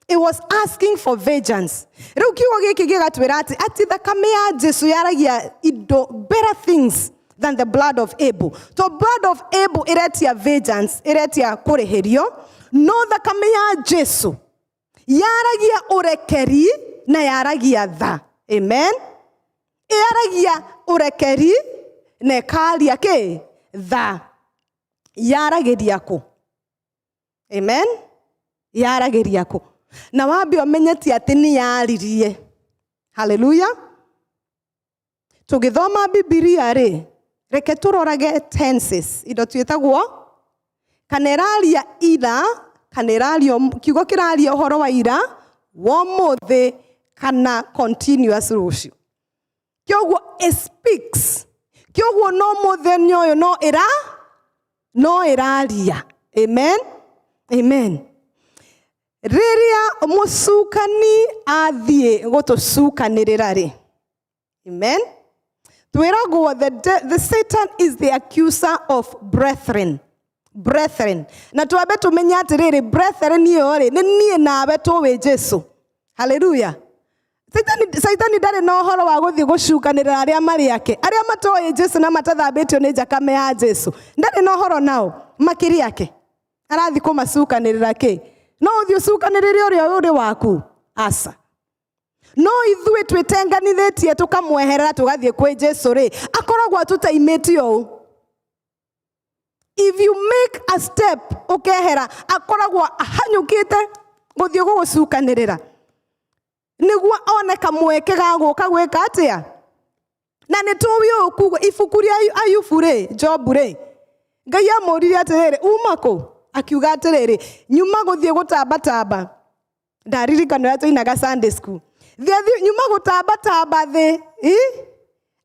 It was asking for vengeance. Rĩu kiugo gĩkĩ gĩgatwĩra atĩ thakame ya Jesu yaragia indo better things than the blood of Abel. To blood of Abel ĩretia vengeance, ĩretia kũrĩhĩrio, no thakame ya Jesu yaragia ũrekeri na yaragia tha. Amen. Yaragia ũrekeri na ĩkaria kĩ? Tha. Yaragĩria kũ? Amen. Yaragĩria kũ? Na wambe ũmenye ti atĩ nĩ yaririe. Haleluya. Tũgĩthoma Bibilia rĩ, reke tũrorage tenses, indo twĩtagwo kana ĩraria ira kana ĩraria, kiugo kĩraria ũhoro wa ira wa ũmũthĩ kana continuous rũciũ. Kĩoguo it speaks. Kĩoguo no mũthenya ũyũ no ĩra no ĩraria. Amen. Amen. Rĩrĩa mũcukani athiĩ gũtũcukanĩrĩra rĩ, amen, twĩragwo the Satan is the accuser of brethren. Brethren, na twambe tũmenye atĩrĩrĩ, brethren ĩyo rĩ, nĩ niĩ nawe tũwĩ Jesu. Haleluya. Saitani ndarĩ na ũhoro wa gũthiĩ gũcukanĩrĩra arĩa marĩ ake, arĩa matoĩ Jesu na matathambĩtio nĩ njakame ya Jesu. Ndarĩ na ũhoro nao makĩria ake, arathiĩ kũmacukanĩrĩra kĩ? No ũthiĩ ũcukanĩrĩre ũrĩa ũrĩ waku? Aca. No ithuĩ twĩtenganithĩtie tũkamweherera tũgathiĩ kwĩ Jesu rĩ, akoragwo atũtaimĩte ũũ. If you make a step ũkehera, akoragwo ahanyũkĩte gũthiĩ gũgũcukanĩrĩra. Nĩguo one kamweke ga gũka gwĩka atĩa. Na nĩ tũĩ ũũ kuga ibuku rĩa Ayubu rĩ, Jobu rĩ, Ngai amũririe atĩrĩrĩ, uma kũ? Akiuga atĩrĩrĩ, nyuma gũthiĩ gũtambatamba. Ndaririkana ũrĩa twainaga Sunday school. Thiĩ nyuma gũtambatamba thĩ. Ĩ?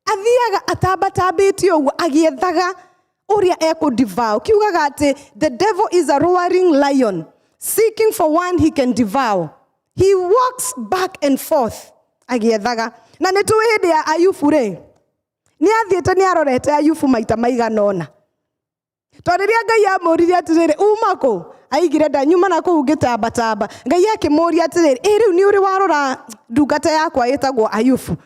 Athiaga atambatambĩte ũguo agĩethaga ũrĩa ekũdevour. Kiugaga atĩ the devil is a roaring lion seeking for one he can devour. He walks back and forth agĩethaga. Na nĩ tũĩ hĩndĩ ya Ayubu rĩ, nĩ athiĩte nĩ arorete Ayubu maita maigana ũna. Tondũ rĩrĩa Ngai amũririe atĩrĩrĩ, uma kũ? Aigire nda nyuma na kũu ngĩtambatamba. Ngai akĩmũria atĩrĩrĩ, ĩ rĩu nĩ ũrĩ warora ndungata yakwa ĩtagwo Ayubu?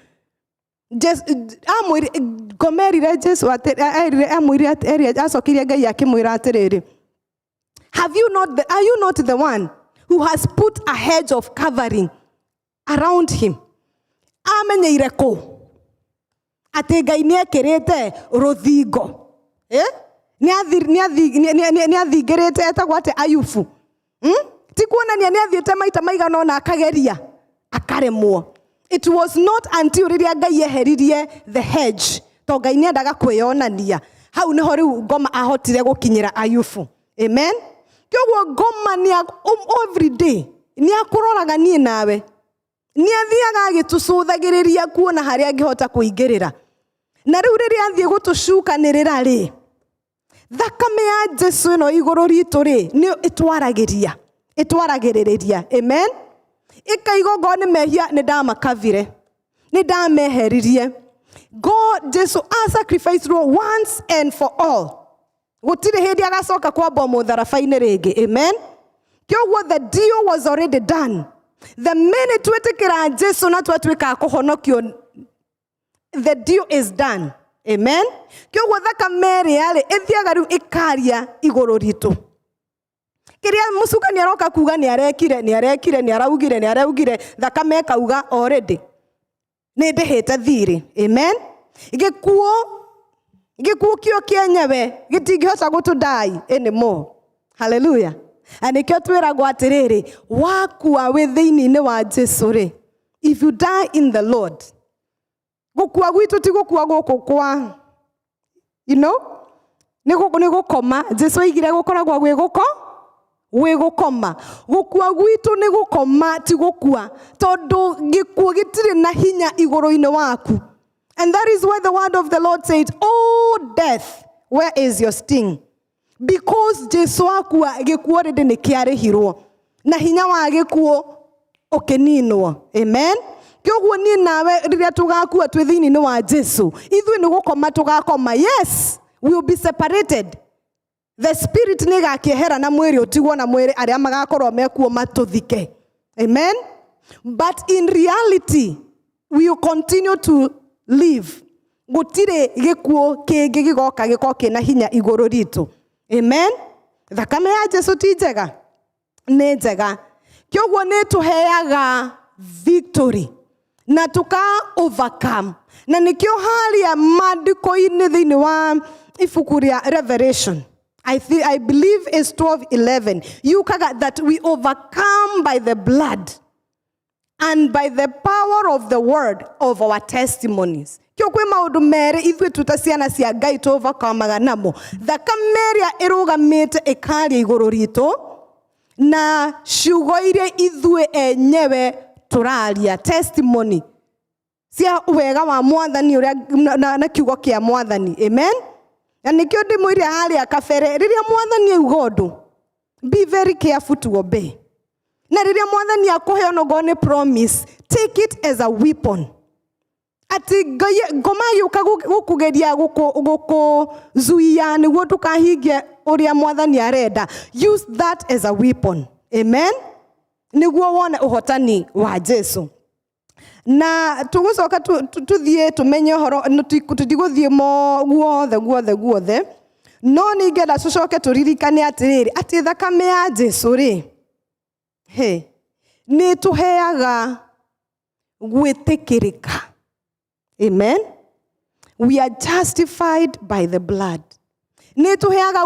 Amwĩrire, ngoma erire Jesu erire, amwĩrire erire, acokirie Ngai akĩmwĩra atĩrĩrĩ, have you not the, are you not the one who has put a hedge of covering around him? Amenyeire kũ atĩ Ngai nĩ ekĩrĩte rũthingo? Eh? Nĩ athingĩrĩte etagwo atĩ Ayubu. Ti kuonania nĩ athiĩte maita maigana ũna akageria akaremwo. It was not until rĩrĩa Ngai eheririe the hedge, to Ngai nĩ endaga kwĩyonania, hau nĩho rĩu ngoma ahotire gũkinyĩra Ayubu. Amen. Kĩoguo ngoma nĩ every day nĩ akũroraga niĩ nawe, nĩ athiaga agĩtũcũthagĩrĩria kuona harĩa angĩhota kũingĩrĩra. Na rĩu rĩrĩa athiĩ gũtũcukanĩrĩra rĩ, thakame ya Jesu ĩno igũrũ ritũ rĩ, nĩ ĩtwaragĩria, ĩtwaragĩrĩria. Amen. Ĩkaiga ngorwo nĩ mehia nĩ ndamakavire, nĩ ndameheririe. God Jesu a sacrifice once and for all. Gũtirĩ hĩndĩ agacoka kwambwo mũtharaba-inĩ rĩngĩ. Amen. Kĩoguo the deal was already done. The minute twĩtĩkĩra Jesu na twatuĩka a kũhonokio, the deal is done. Amen. Kĩoguo thakame ĩrĩa rĩ, ĩthiaga rĩu ĩkaria igũrũ ritũ. Kĩrĩa mũcukani aroka kuga nĩ arekire, nĩ arekire, nĩ araugire, nĩ araugire, thakame ĩkauga already nĩ ndĩhĩte thirĩ. Amen. Gĩkuũ kĩo kĩenyewe gĩtingĩhota gũtũdai anymore. Hallelujah. Na nĩkĩo twĩragwo atĩrĩrĩ, wakua wĩ thĩinĩ-inĩ wa Jesu rĩ, if you die in the Lord, gũkua gwitũ ti gũkua gũkũ kwa, you know, nĩ gũkoma. Jesu oigire gũkoragwo gwĩ gũko gwĩ gũkoma. Gũkua gwitũ nĩ gũkoma, ti gũkua, tondũ gĩkuũ gĩtirĩ na hinya igũrũ-inĩ waku. And that is why the word of the Lord says, "Oh death, where is your sting?" Because Jesu akua, gĩkuũ already nĩ kĩarĩhirwo na hinya wa gĩkuũ ũkĩninwo. Amen. Kĩoguo niĩ nawe rĩrĩa tũgakua twĩ thĩinĩ wa Jesu, ithuĩ nĩ gũkoma tũgakoma. Yes, we will be separated. The spirit nĩ ĩgakĩehera na mwĩrĩ ũtigwo na mwĩrĩ, arĩa magakorwo mekuo matũthike. Amen. But in reality we will continue to live. Gũtirĩ gĩkuũ kĩngĩ gĩgoka gĩkorwo kĩna hinya igũrũ ritũ. Amen. Thakame ya Jesu ti njega? Nĩ njega. Kĩoguo nĩ tũheaga victory na tũka overcome. Na nĩkĩo harĩa maandĩko-inĩ thĩinĩ wa ibuku rĩa Revelation, I believe is 12:11, yukaga that we overcome by the blood and by the power of the word of our testimonies. Kĩo kwĩ maũndũ merĩ ithuĩ tu ta ciana cia Ngai tũ overcome namo: thakame ĩrĩa ĩrũgamĩte ĩkaria igũrũ ritũ, na ciugo iria ithuĩ enyewe tũraria, testimony cia wega wa mwathani ũrĩa na kiugo kĩa mwathani. Amen. Na nĩkĩo ndĩmwĩre harĩa kabere, rĩrĩa mwathani auga ũndũ, be very careful to obey. Na rĩrĩa mwathani akũhe onokorwo nĩ promise, take it as a weapon, atĩ Ngai ngoma agĩũka gũkũgeria gũkũzuia nĩguo ndũkahingie ũrĩa mwathani arenda, use that as a weapon. Amen. Nĩguo wone ũhotani wa Jesu. Na tũgũcoka tũthiĩ tũmenye ũhoro, tũtigũthiĩ mo guothe guothe guothe, no nĩ ingĩenda tũcoke tũririkane atĩrĩrĩ, atĩ thakame ya Jesu rĩ, he nĩ tũheaga gwĩtĩkĩrĩka. Amen. We are justified by the blood. Nĩ tũheaga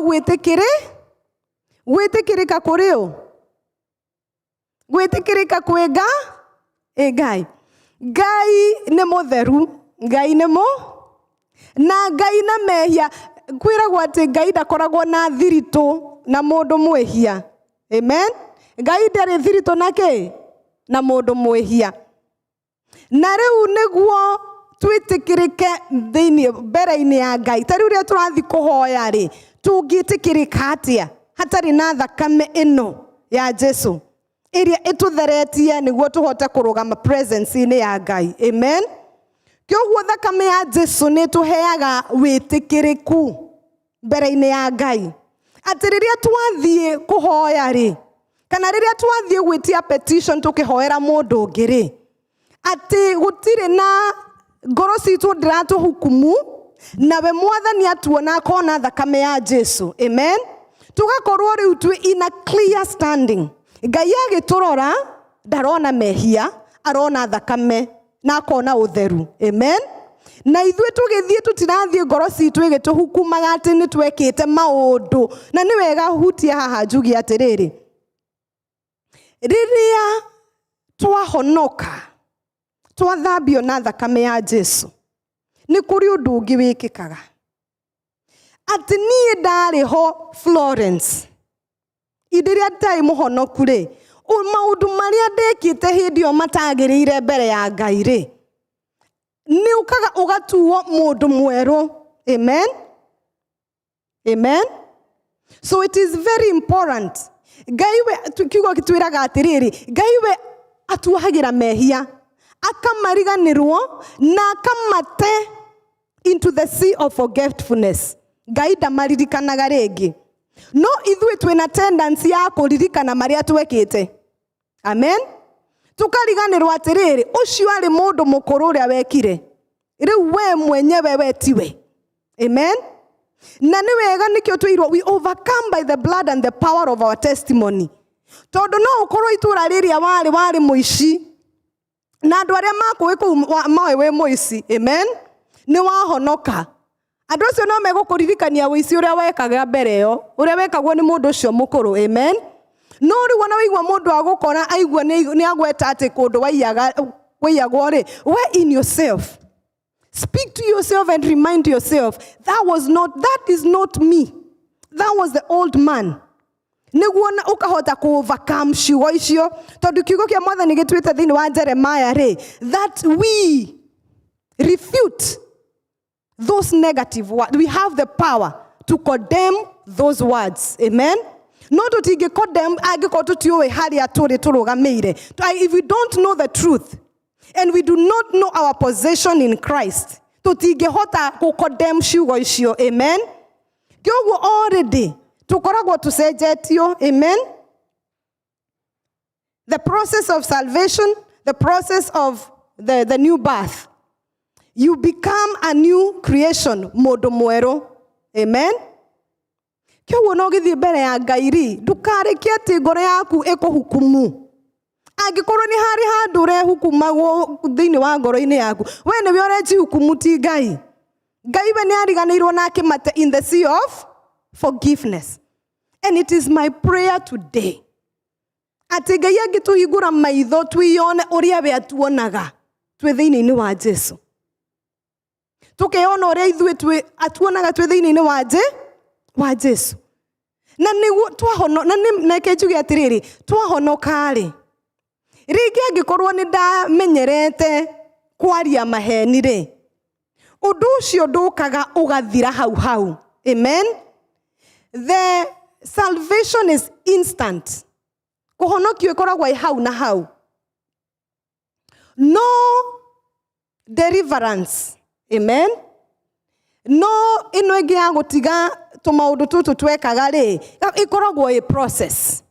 gwĩtĩkĩrĩka kũrĩ ũ? Gwĩtĩkĩrĩka kwĩ nga Ĩ Ngai, Ngai nĩ mũtheru, Ngai nĩ mũ na Ngai na mehia. Kwĩragwo atĩ Ngai ndakoragwo na thiritũ na mũndũ mwĩhia. Amen. Ngai ndarĩ thiritũ na kĩ? Na mũndũ mwĩhia. Na rĩu nĩguo twĩtĩkĩrĩke thĩinĩ mbere-inĩ ya Ngai, ta rĩu rĩrĩa tũrathiĩ kũhoya rĩ, tũngĩtĩkĩrĩka atĩa hatarĩ na thakame ĩno ya Jesu ĩrĩa ĩtũtheretie nĩguo tũhote kũrũgama presence-inĩ ya Ngai? Amen. Kĩoguo thakame ya Jesu nĩ ĩtũheaga wĩtĩkĩrĩku mbere-inĩ ya Ngai, atĩ rĩrĩa twathiĩ kũhoya rĩ, kana rĩrĩa twathiĩ gwĩtia petition tũkĩhoera mũndũ ũngĩ rĩ, atĩ gũtirĩ na ngoro citũ ndĩratũhukumu, nawe Mwathani atuona akona thakame ya Jesu. Amen. Tũgakorwo rĩu twĩ in a clear standing. Ngai agĩtũrora ndarona mehia, arona thakame na akona ũtheru. Amen. Na ithuĩ tũgĩthiĩ tũtirathiĩ ngoro citũ ĩgĩtũhukumaga atĩ nĩ twekĩte maũndũ. Na nĩ wega hutie haha njugie atĩrĩrĩ, rĩrĩa twahonoka twathambio na thakame ya Jesu, nĩ kũrĩ ũndũ ũngĩ wĩkĩkaga. Atĩ niĩ ndarĩ ho Florence, hĩndĩ ĩrĩa ndarĩ mũhonoku rĩ, maũndũ marĩa ndekĩte hĩndĩ ĩyo matagĩrĩire mbere ya Ngai rĩ, nĩ ũkaga ũgatuo mũndũ mwerũ. Amen. Amen. So it is very important. Ngai we, kiugo gĩtwĩraga atĩrĩrĩ, Ngai we atuohagĩra mehia, akamariganĩrwo na akamate into the sea of forgetfulness. Ngai ndamaririkanaga rĩngĩ. No ithuĩ twĩna tendency ya kũririkana marĩa twekĩte. Amen. Tukariganĩrwo atĩrĩrĩ, ũcio arĩ mũndũ mũkũrũ ũrĩa wekire, rĩu we mwenyewe we tiwe. Amen. Na nĩ wega nĩkĩo twĩirwo we overcome by the blood and the power of our testimony. Tondũ no ũkorwo itũra rĩrĩa warĩ warĩ mũici, na andũ arĩa makũĩ kũu moĩ wĩ mũici. Amen. Nĩ wahonoka. Andũ acio no megũkũririkania ũici ũrĩa wekaga mbere ĩyo, ũrĩa wekagwo nĩ mũndũ ũcio mũkũrũ. Amen. No rĩu ona waigua mũndũ agũkora aigua nĩ agweta atĩ kũndũ waiyagwo rĩ, we in yourself speak to yourself and remind yourself, that was not, that is not me, that was the old man. Nĩguo ũkahota kũ overcome ciugo icio, tondũ kiugo kĩa Mwathani gĩtuĩte thĩinĩ wa Jeremiah rĩ, that we refute those negative words. We have the power to condemn those words. Amen. No tũtingĩ condemn angĩkorwo tũtiũĩ harĩa tũrĩ tũrũgamĩire. If we don't know the truth and we do not know our position in Christ, tũtingĩhota kũ condemn ciugo icio. Amen. Kĩoguo already tũkoragwo tũcenjetio. Amen. The process of salvation, the process of the new birth. You become a new creation, mũndũ mwerũ. Amen. Kĩoguo no gĩthiĩ mbere ya Ngai rĩ, ndũkareke atĩ ngoro yaku ĩkũhukumu. Angĩkorwo nĩ harĩ handũ ũrehukumagwo thĩinĩ wa ngoro-inĩ yaku, we nĩwe ũrejihukumu, ti Ngai. Ngai we nĩ ariganĩirwo na akĩmate in the sea of forgiveness. And it is my prayer today atĩ Ngai angĩtũhingũra maitho twĩyone ũrĩa we atuonaga twĩ thĩinĩ-inĩ wa Jesu, tũkeyona ũrĩa ithuĩ atuonaga twĩ thĩinĩ-inĩ wa Jesu. Na nĩguo twahono, na nĩ reke njuge atĩrĩrĩ, twahonoka rĩ, rĩngĩ angĩkorwo nĩ ndamenyerete kwaria maheni rĩ, ũndũ ũcio ndũkaga ũgathira hau hau. Amen. The salvation is instant. Kũhonokio ĩkoragwo ĩ hau na hau. No deliverance. Amen. No ĩno ĩngĩ ya gũtiga tũmaũndũ tũtũ twekaga rĩ, ĩkoragwo ĩ process.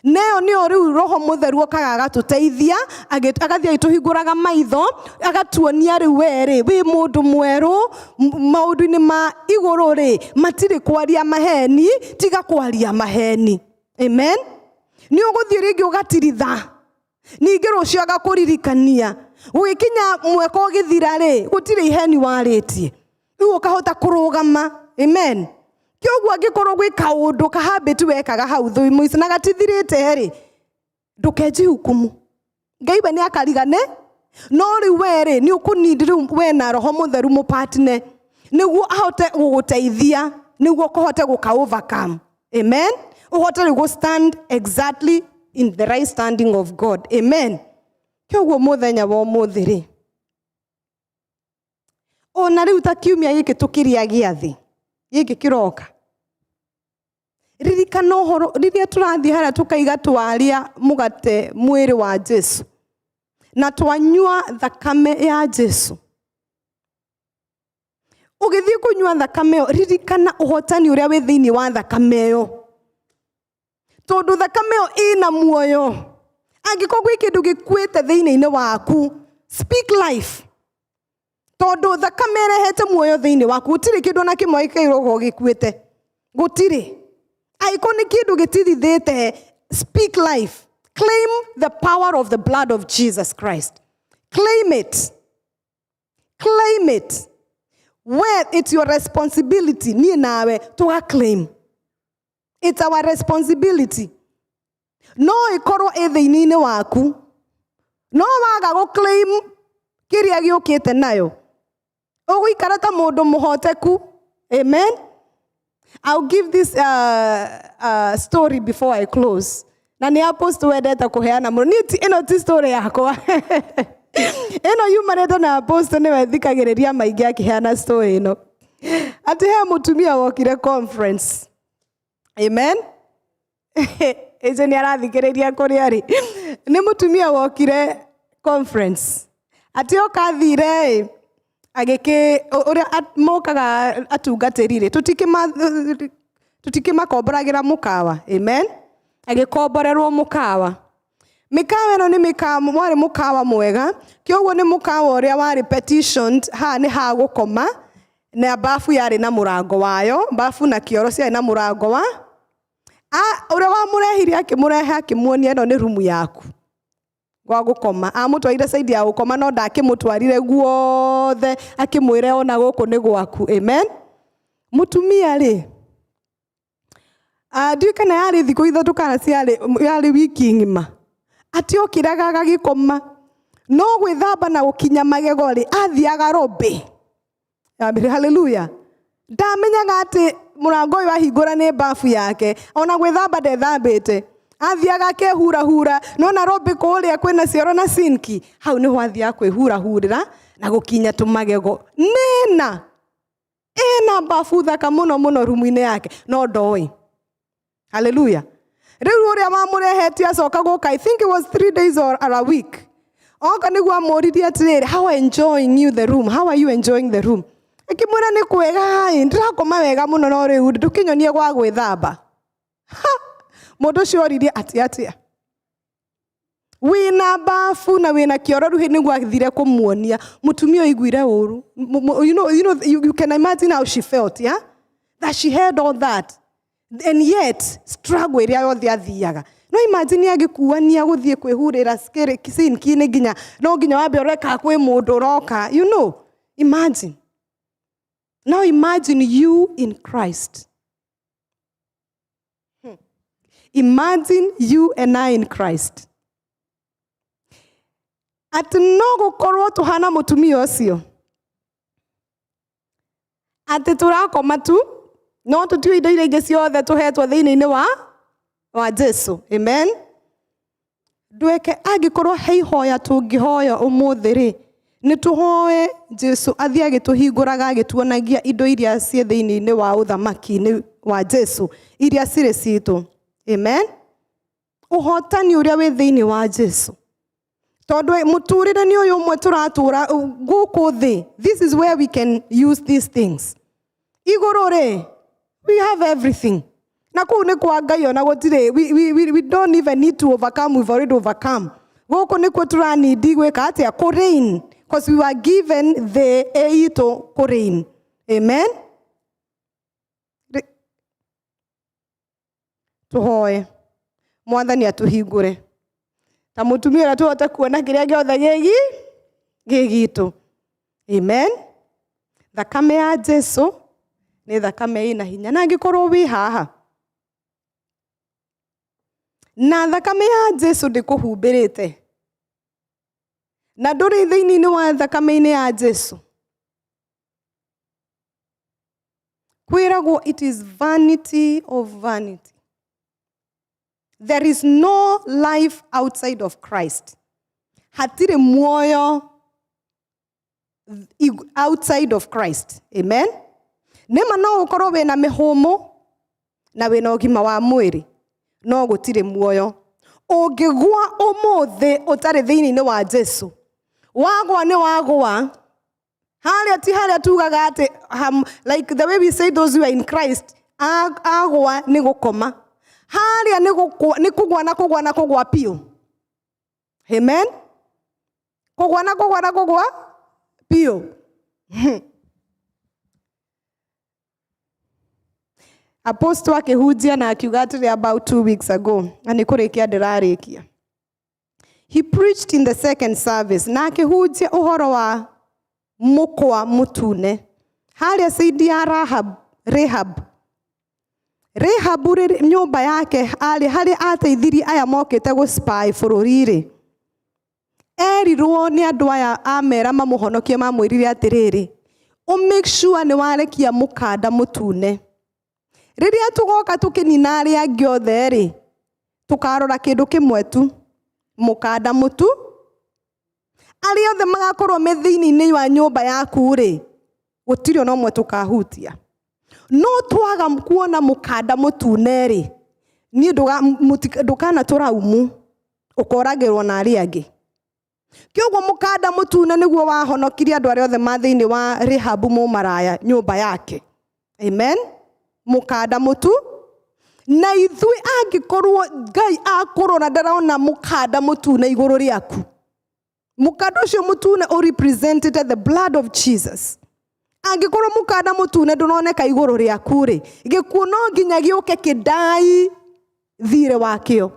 Neo nĩyo rĩu Roho Mũtheru okaga agatũteithia, agathiĩ agĩtũhingũraga maitho, agatuonia rĩu we rĩ wĩ mũndũ mwerũ, maũndũ-inĩ ma igũrũ rĩ matirĩ kwaria maheni, tiga kwaria maheni. Amen. Nĩ ũgũthiĩ rĩngĩ ũgatiritha, ningĩ rũciũ agakũririkania, gũgĩkinya mwaka ũgĩthira rĩ, gũtirĩ iheni warĩtie, rĩu ũkahota kũrũgama. Amen. Kĩoguo angĩkorwo gwĩ kaũndũ kahabit wekaga hau mũico na gatithirĩte rĩ, ndũkenjihukumu. Ngai we nĩ akarigane, no rĩu we rĩ, nĩ ũkũnindi rĩu we na Roho Mũtheru mũpatine nĩguo ahote gũgũteithia, nĩguo kũhote gũka overcome. Amen. Ũhote rĩu gũ stand exactly in the right standing of God. Amen. Kĩoguo mũthenya wa ũmũthĩ rĩ, ona rĩu ta kiumia gĩkĩ tũkĩrĩa gĩathĩ gĩkĩ kĩroka, ririkana ũhoro rĩrĩa tũrathiĩ harĩa tũkaiga twarĩa mũgate mwĩrĩ wa Jesu na twanyua thakame ya Jesu. Ũgĩthiĩ kũnyua thakame ĩyo, ririkana ũhotani ũrĩa wĩ thĩinĩ wa thakame ĩyo, tondũ thakame ĩyo ĩna muoyo. Angĩkorwo gwĩ kĩndũ gĩkuĩte thĩinĩ-inĩ waku, speak life, tondũ thakame ĩrehete muoyo thĩinĩ waku. Gũtirĩ kĩndũ ona kĩmwe gĩkairwo gĩkuĩte, gũtirĩ. Angĩkorwo nĩ kĩndũ gĩtithithĩte, speak life. Claim the power of the blood of Jesus Christ. Claim it, claim it. Where it's your responsibility, niĩ nawe tũga claim. It's our responsibility. No ĩkorwo ĩ thĩinĩ-inĩ waku, no waga gũ claim kĩrĩa gĩũkĩte nayo, ũgũikara ta mũndũ mũhoteku. Amen. I'll give this story before I close. Na nĩ apostle wendete kũheana mũno. Niĩ ĩno ti story yakwa, ĩno yumanĩte na apostle, nĩwe thikagĩrĩria maingĩ akĩheana story ĩno, atĩ he mũtumia wokire conference. Amen. Ĩcio nĩ arathikĩrĩria kũrĩa arĩ. Nĩ mũtumia wokire conference, atĩ oka athire ĩ agĩkĩ ũrĩa mokaga atungatĩri rĩ, tũtikĩmakomboragĩra mũkawa. Amen. Agĩkomborerwo mũkawa. Mĩkawa ĩno nĩ mĩkawa warĩ mũkawa mwega, kĩoguo nĩ mũkawa ũrĩa warĩ petitioned. Haha nĩ ha gũkoma, na bafu yarĩ na mũrango wayo, bafu na kĩoro ciarĩ na mũrango wa ũrĩa wamũrehire. Akĩmũrehe, akĩmuonia, ĩno nĩ rumu yaku gwa gũkoma. Amũtwarire side ya gũkoma, no ndakĩmũtwarire guothe, akĩmwĩra ona gũkũ nĩ gwaku. Amen. Mũtumia rĩ, ndiũĩ kana yarĩ thikũ 3 kana ciarĩ yarĩ wiki ng'ima, atĩ okĩraga agagĩkoma, no gwĩthamba na gũkinya magego rĩ, athiaga lobby. Yambĩrĩria haleluya. Ndamenyaga atĩ mũrango ũyũ ahingũra nĩ bafu yake. Ona gwĩthamba ndethambĩte, athiaga akehurahura. Nona lobby kũrĩa kwĩna cioro na sinki, hau nĩho athiaga kwĩhurahurĩra na gũkinya tũmagego. Nĩna ĩna bafu thaka mũno mũno rumu-inĩ yake, no ndoĩ. Haleluya. Rĩu ũrĩa wamũrehetie acoka gũka, I think it was 3 days or a week, oka nĩguo amũririe atĩrĩrĩ, "How are enjoying you the room? How are you enjoying the room?" Akĩmwĩra, "Nĩ kwega ĩ, ndĩrakoma wega mũno, no rĩu ndũkĩnyonie gwa gwĩthamba." Ha! Mũndũ ũcio oririe atĩ atĩa, wĩna bafu na wĩna kĩoro? Rĩu nĩguo athire kũmuonia. Mũtumia oiguire ũru. You can imagine how she felt, yeah, that she had all that and yet struggle ĩrĩa yothe athiaga. No imagine agĩkuania gũthiĩ kwĩhurĩra sinki-inĩ, nginya no nginya wambe ũreka kwĩ mũndũ ũroka. Imagine now, imagine you in Christ. Imagine you and I in Christ, atĩ no gũkorwo tũhana mũtumia ũcio, atĩ tũrakoma tu, no tũtiũĩ indo iria ingĩ ciothe tũhetwo thĩinĩ-inĩ wa Jesu. Amen. Ndweke angĩkorwo he ihoya tũngĩhoya ũmũthĩ rĩ, nĩ tũhoe Jesu athiĩ agĩtũhingũraga, agĩtuonagia indo iria ciĩ thĩinĩ-inĩ wa ũthamaki-inĩ wa Jesu, iria cirĩ citũ. Amen. Ũhotani ũrĩa wĩ thĩinĩ wa Jesu, tondũ mũtũrĩre nĩ ũyũ ũmwe tũratũra gũkũ thĩ. This is where we can use these things. Igũrũ rĩ, we have everything, na kũu nĩ kwa Ngai, ona gũtirĩ we don't even need to overcome, we've already overcome. Gũkũ nĩkuo tũranindi gwĩka atĩa? Kũ because we were given the ĩ itũ kũ. Amen. Tũhoe Mwathani atũhingũre ta mũtumia ũrĩa, tũhote kuona kĩrĩa gĩothe gĩ gitũ. Amen. Thakame ya Jesu nĩ thakame ĩna hinya, na angĩkorwo wĩ haha na thakame ya Jesu ndĩkũhumbĩrĩte. Na ndũrĩ thĩinĩ wa thakame-inĩ ya Jesu, kwĩragwo it is vanity of vanity. There is no life outside of Christ. Hatirĩ muoyo outside of Christ. Amen. Nĩma no ũkorwo wĩna mĩhũmũ na wĩna ũgima wa mwĩrĩ, no gũtirĩ muoyo. Ũngĩgwa ũmũthĩ ũtarĩ thĩinĩ wa Jesu, wagwa nĩ wagwa. Harĩa ti harĩa tugaga atĩ like the way we say those who are in Christ, agwa nĩ gũkoma. Harĩa nĩ nĩ kũgwa na kũgwa na kũgwa piũ. Amen. Kũgwa na kũgwa na kũgwa piũ. Apostle akĩhunjia na akiuga atĩrĩ about 2 weeks ago, na nĩ kũrĩkia ndĩrarĩkia. He preached in the second service na akĩhunjia ũhoro wa mũkwa mũtune harĩa side ya Rahab, Rahab. Rahabu rĩrĩ nyũmba yake arĩ harĩa ateithirie aya mokĩte gũ-spy bũrũri-rĩ, erirwo nĩ andũ aya amera mamũhonokie, mamwĩrire atĩrĩrĩ, ũ make sure nĩ warekia mũkanda mũtune. Rĩrĩa tũgoka tũkĩnina arĩa angĩ othe rĩ, tũkarora kĩndũ kĩmwe tu, mũkanda mũtu. Arĩa othe magakorwo me thĩinĩ wa nyũmba yaku rĩ, gũtirĩ ona ũmwe tũkahutia. No twaga kuona mũkanda mũtune rĩ, niĩ ndũkanatũraumu, ũkoragĩrwo na arĩa angĩ. Kĩoguo mũkanda mũtune nĩguo wahonokirie andũ arĩa othe ma thĩinĩ wa Rahabu mũmaraya nyũmba yake. Amen. Mũkanda mũtu. Na ithuĩ angĩkorwo Ngai akũrora ndarona mũkanda mũtune igũrũ rĩaku, mũkanda ũcio mũtune ũ represented the blood of Jesus. Angĩkorwo mũkanda mũtune ndũroneka igũrũ rĩaku rĩ, gĩkuũ no nginya gĩũke kĩndai thirĩ wakĩo.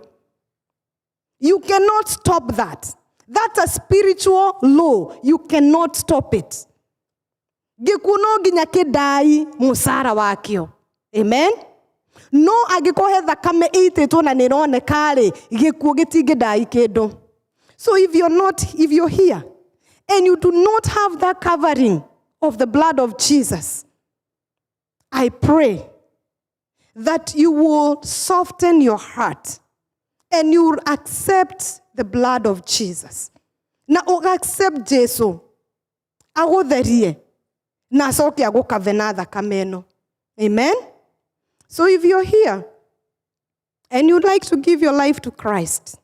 You cannot stop that. That's a spiritual law. You cannot stop it. Gĩkuũ no nginya kĩndai mũcara wakĩo. Amen. No angĩkorwo he thakame ĩitĩtwo na nĩ ĩroneka rĩ, gĩkuũ gĩtingĩndai kĩndũ. So if you're not, if you're here and you do not have that covering of the blood of Jesus, I pray that you will soften your heart and you will accept the blood of Jesus. Na accept Jesu agũtherie na acoke agũkave na thakame ĩno. Amen. So if you're here and you'd like to give your life to Christ,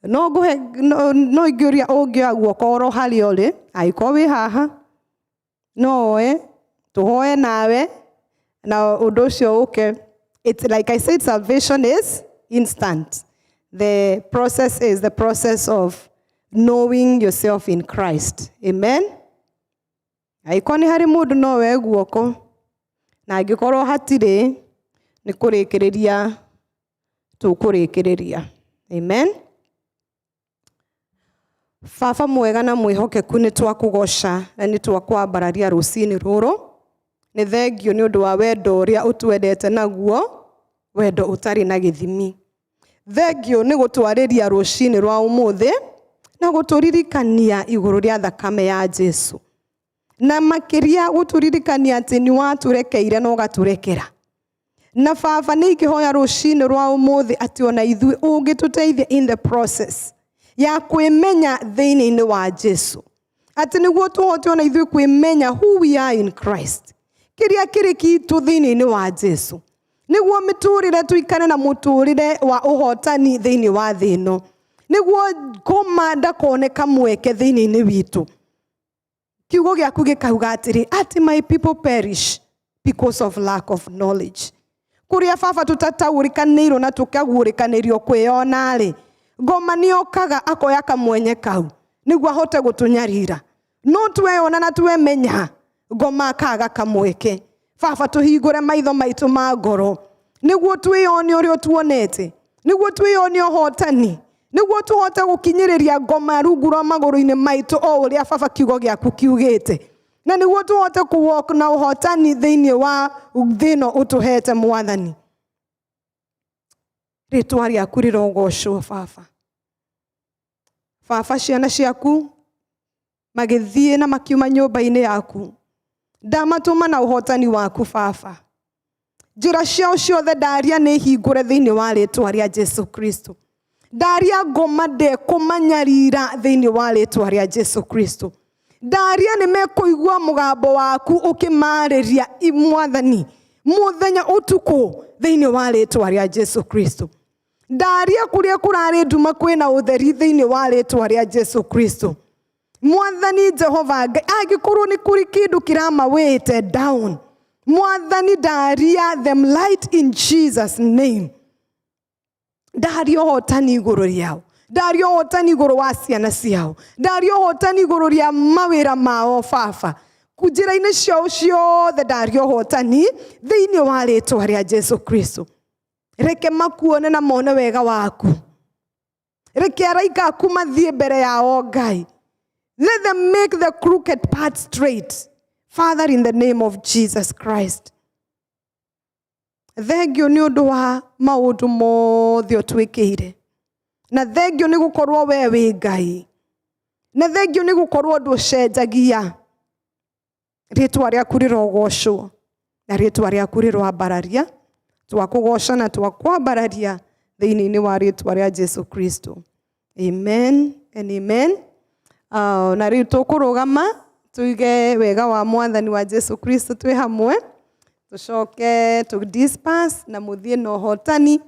no ngũhe no ingĩũria ũngĩoya guoko oro harĩa ũrĩ, angĩkorwo wĩ haha, no oe tũhoe nawe na ũndũ ũcio ũke. It's like I said, salvation is instant. The process is the process of knowing yourself in Christ. Amen. Angĩkorwo nĩ harĩ mũndũ, no woe guoko, na angĩkorwo hatirĩ, nĩ kũrĩkĩrĩria tũkũrĩkĩrĩria. Amen. Baba mwega na mwĩhokeku, nĩ twakũgoca na nĩ twakwambararia rũcinĩ rũrũ. Nĩ thengio nĩ ũndũ wa wendo ũrĩa ũtwendete naguo, wendo ũtarĩ na gĩthimi. Thengio nĩ gũtwarĩria rũcinĩ rwa ũmũthĩ na gũtũririkania igũrũ rĩa thakame ya Jesu, na makĩria gũtũririkania atĩ nĩ watũrekeire na ũgatũrekera. Na Baba, nĩ ingĩhoya rũcinĩ rwa ũmũthĩ atĩ ona ithuĩ ũngĩtũteithia in the process ya kwĩmenya thĩinĩ wa Jesu, atĩ nĩguo tũhote ona ithuĩ kwĩmenya who we are in Christ, kĩrĩa kĩrĩ kitũ thĩinĩ wa Jesu, nĩguo mĩtũrĩre tũikare na mũtũrĩre wa ũhotani thĩinĩ wa thĩ ĩno, nĩguo ngoma ndakone kamweke thĩinĩ witũ. Kiugo gĩaku gĩkauga atĩrĩ atĩ my people perish because of lack of knowledge. Kũrĩa, Baba, tũtataũrĩkanĩirwo na tũkaguũrĩkanĩrio kwĩyona rĩ, ngoma nĩokaga akoya kamwenye kau nĩguo ahote gũtũnyarira. No tweyona na twemenya, ngoma akaga kamweke. Baba, tũhingũre maitho maitũ ma ngoro nĩguo twĩyone ũrĩa ũtuonete, nĩguo twĩyone ũhotani, nĩguo tũhote gũkinyĩrĩria ngoma rungu rwa magũrũ-inĩ maitũ o ũrĩa, Baba, kiugo gĩaku kiugĩte, na nĩguo tũhote kũwalk na ũhotani thĩinĩ wa thĩ ĩno ũtũhete. Mwathani, rĩtwa rĩaku rĩrogocwo. Baba, Baba, ciana ciaku magĩthiĩ na makiuma nyũmba-inĩ yaku, ndamatũma na ũhotani waku. Baba, njĩra ciao ciothe ndaria nĩ hingũre thĩinĩ wa rĩtwa rĩa Jesu Kristo. Ndaria ngoma ndekũmanyarira thĩinĩ wa rĩtwa rĩa Jesu Kristo. Ndaria nĩ mekũigua mũgambo waku ũkĩmarĩria, Mwathani, mũthenya ũtukũ thĩinĩ wa rĩtwa rĩa Jesu Kristo. Ndaria kũrĩa kũrarĩ nduma kwĩna ũtheri thĩinĩ wa rĩtwa rĩa Jesu Kristo. Mwathani Jehova Ngai, angĩkorwo nĩ kũrĩ kĩndũ kĩramawĩte down, Mwathani, ndaria them light in Jesus' name. Ndaria ũhotani igũrũ rĩao, ndaria ũhotani igũrũ wa ciana ciao, ndaria ũhotani igũrũ rĩa mawĩra mao. Baba, njĩra-inĩ ciao ciothe ndaria ũhotani thĩinĩ wa rĩtwa rĩa Jesu Kristo. Reke makuone na mone wega waku. Reke araika aku mathiĩ mbere yao. Ngai, let them make the crooked path straight. Father, in the name of Jesus Christ, thengio nĩ ũndũ wa maũndũ mothe ũtwĩkĩire, na thengio nĩ gũkorwo we wĩ Ngai, na thengio nĩ gũkorwo ndũcenjagia. Rĩtwa rĩaku rĩrogocwo na rĩtwa rĩaku rĩroambararia. Twakũgoca na twakwambararia thĩinĩ wa rĩtwa rĩa Jesu Kristo. Amen and amen. Na rĩu tũkũrũgama tuige wega wa Mwathani wa Jesu Kristo twĩ hamwe, tũcoke tũ disperse na mũthiĩ na ũhotani.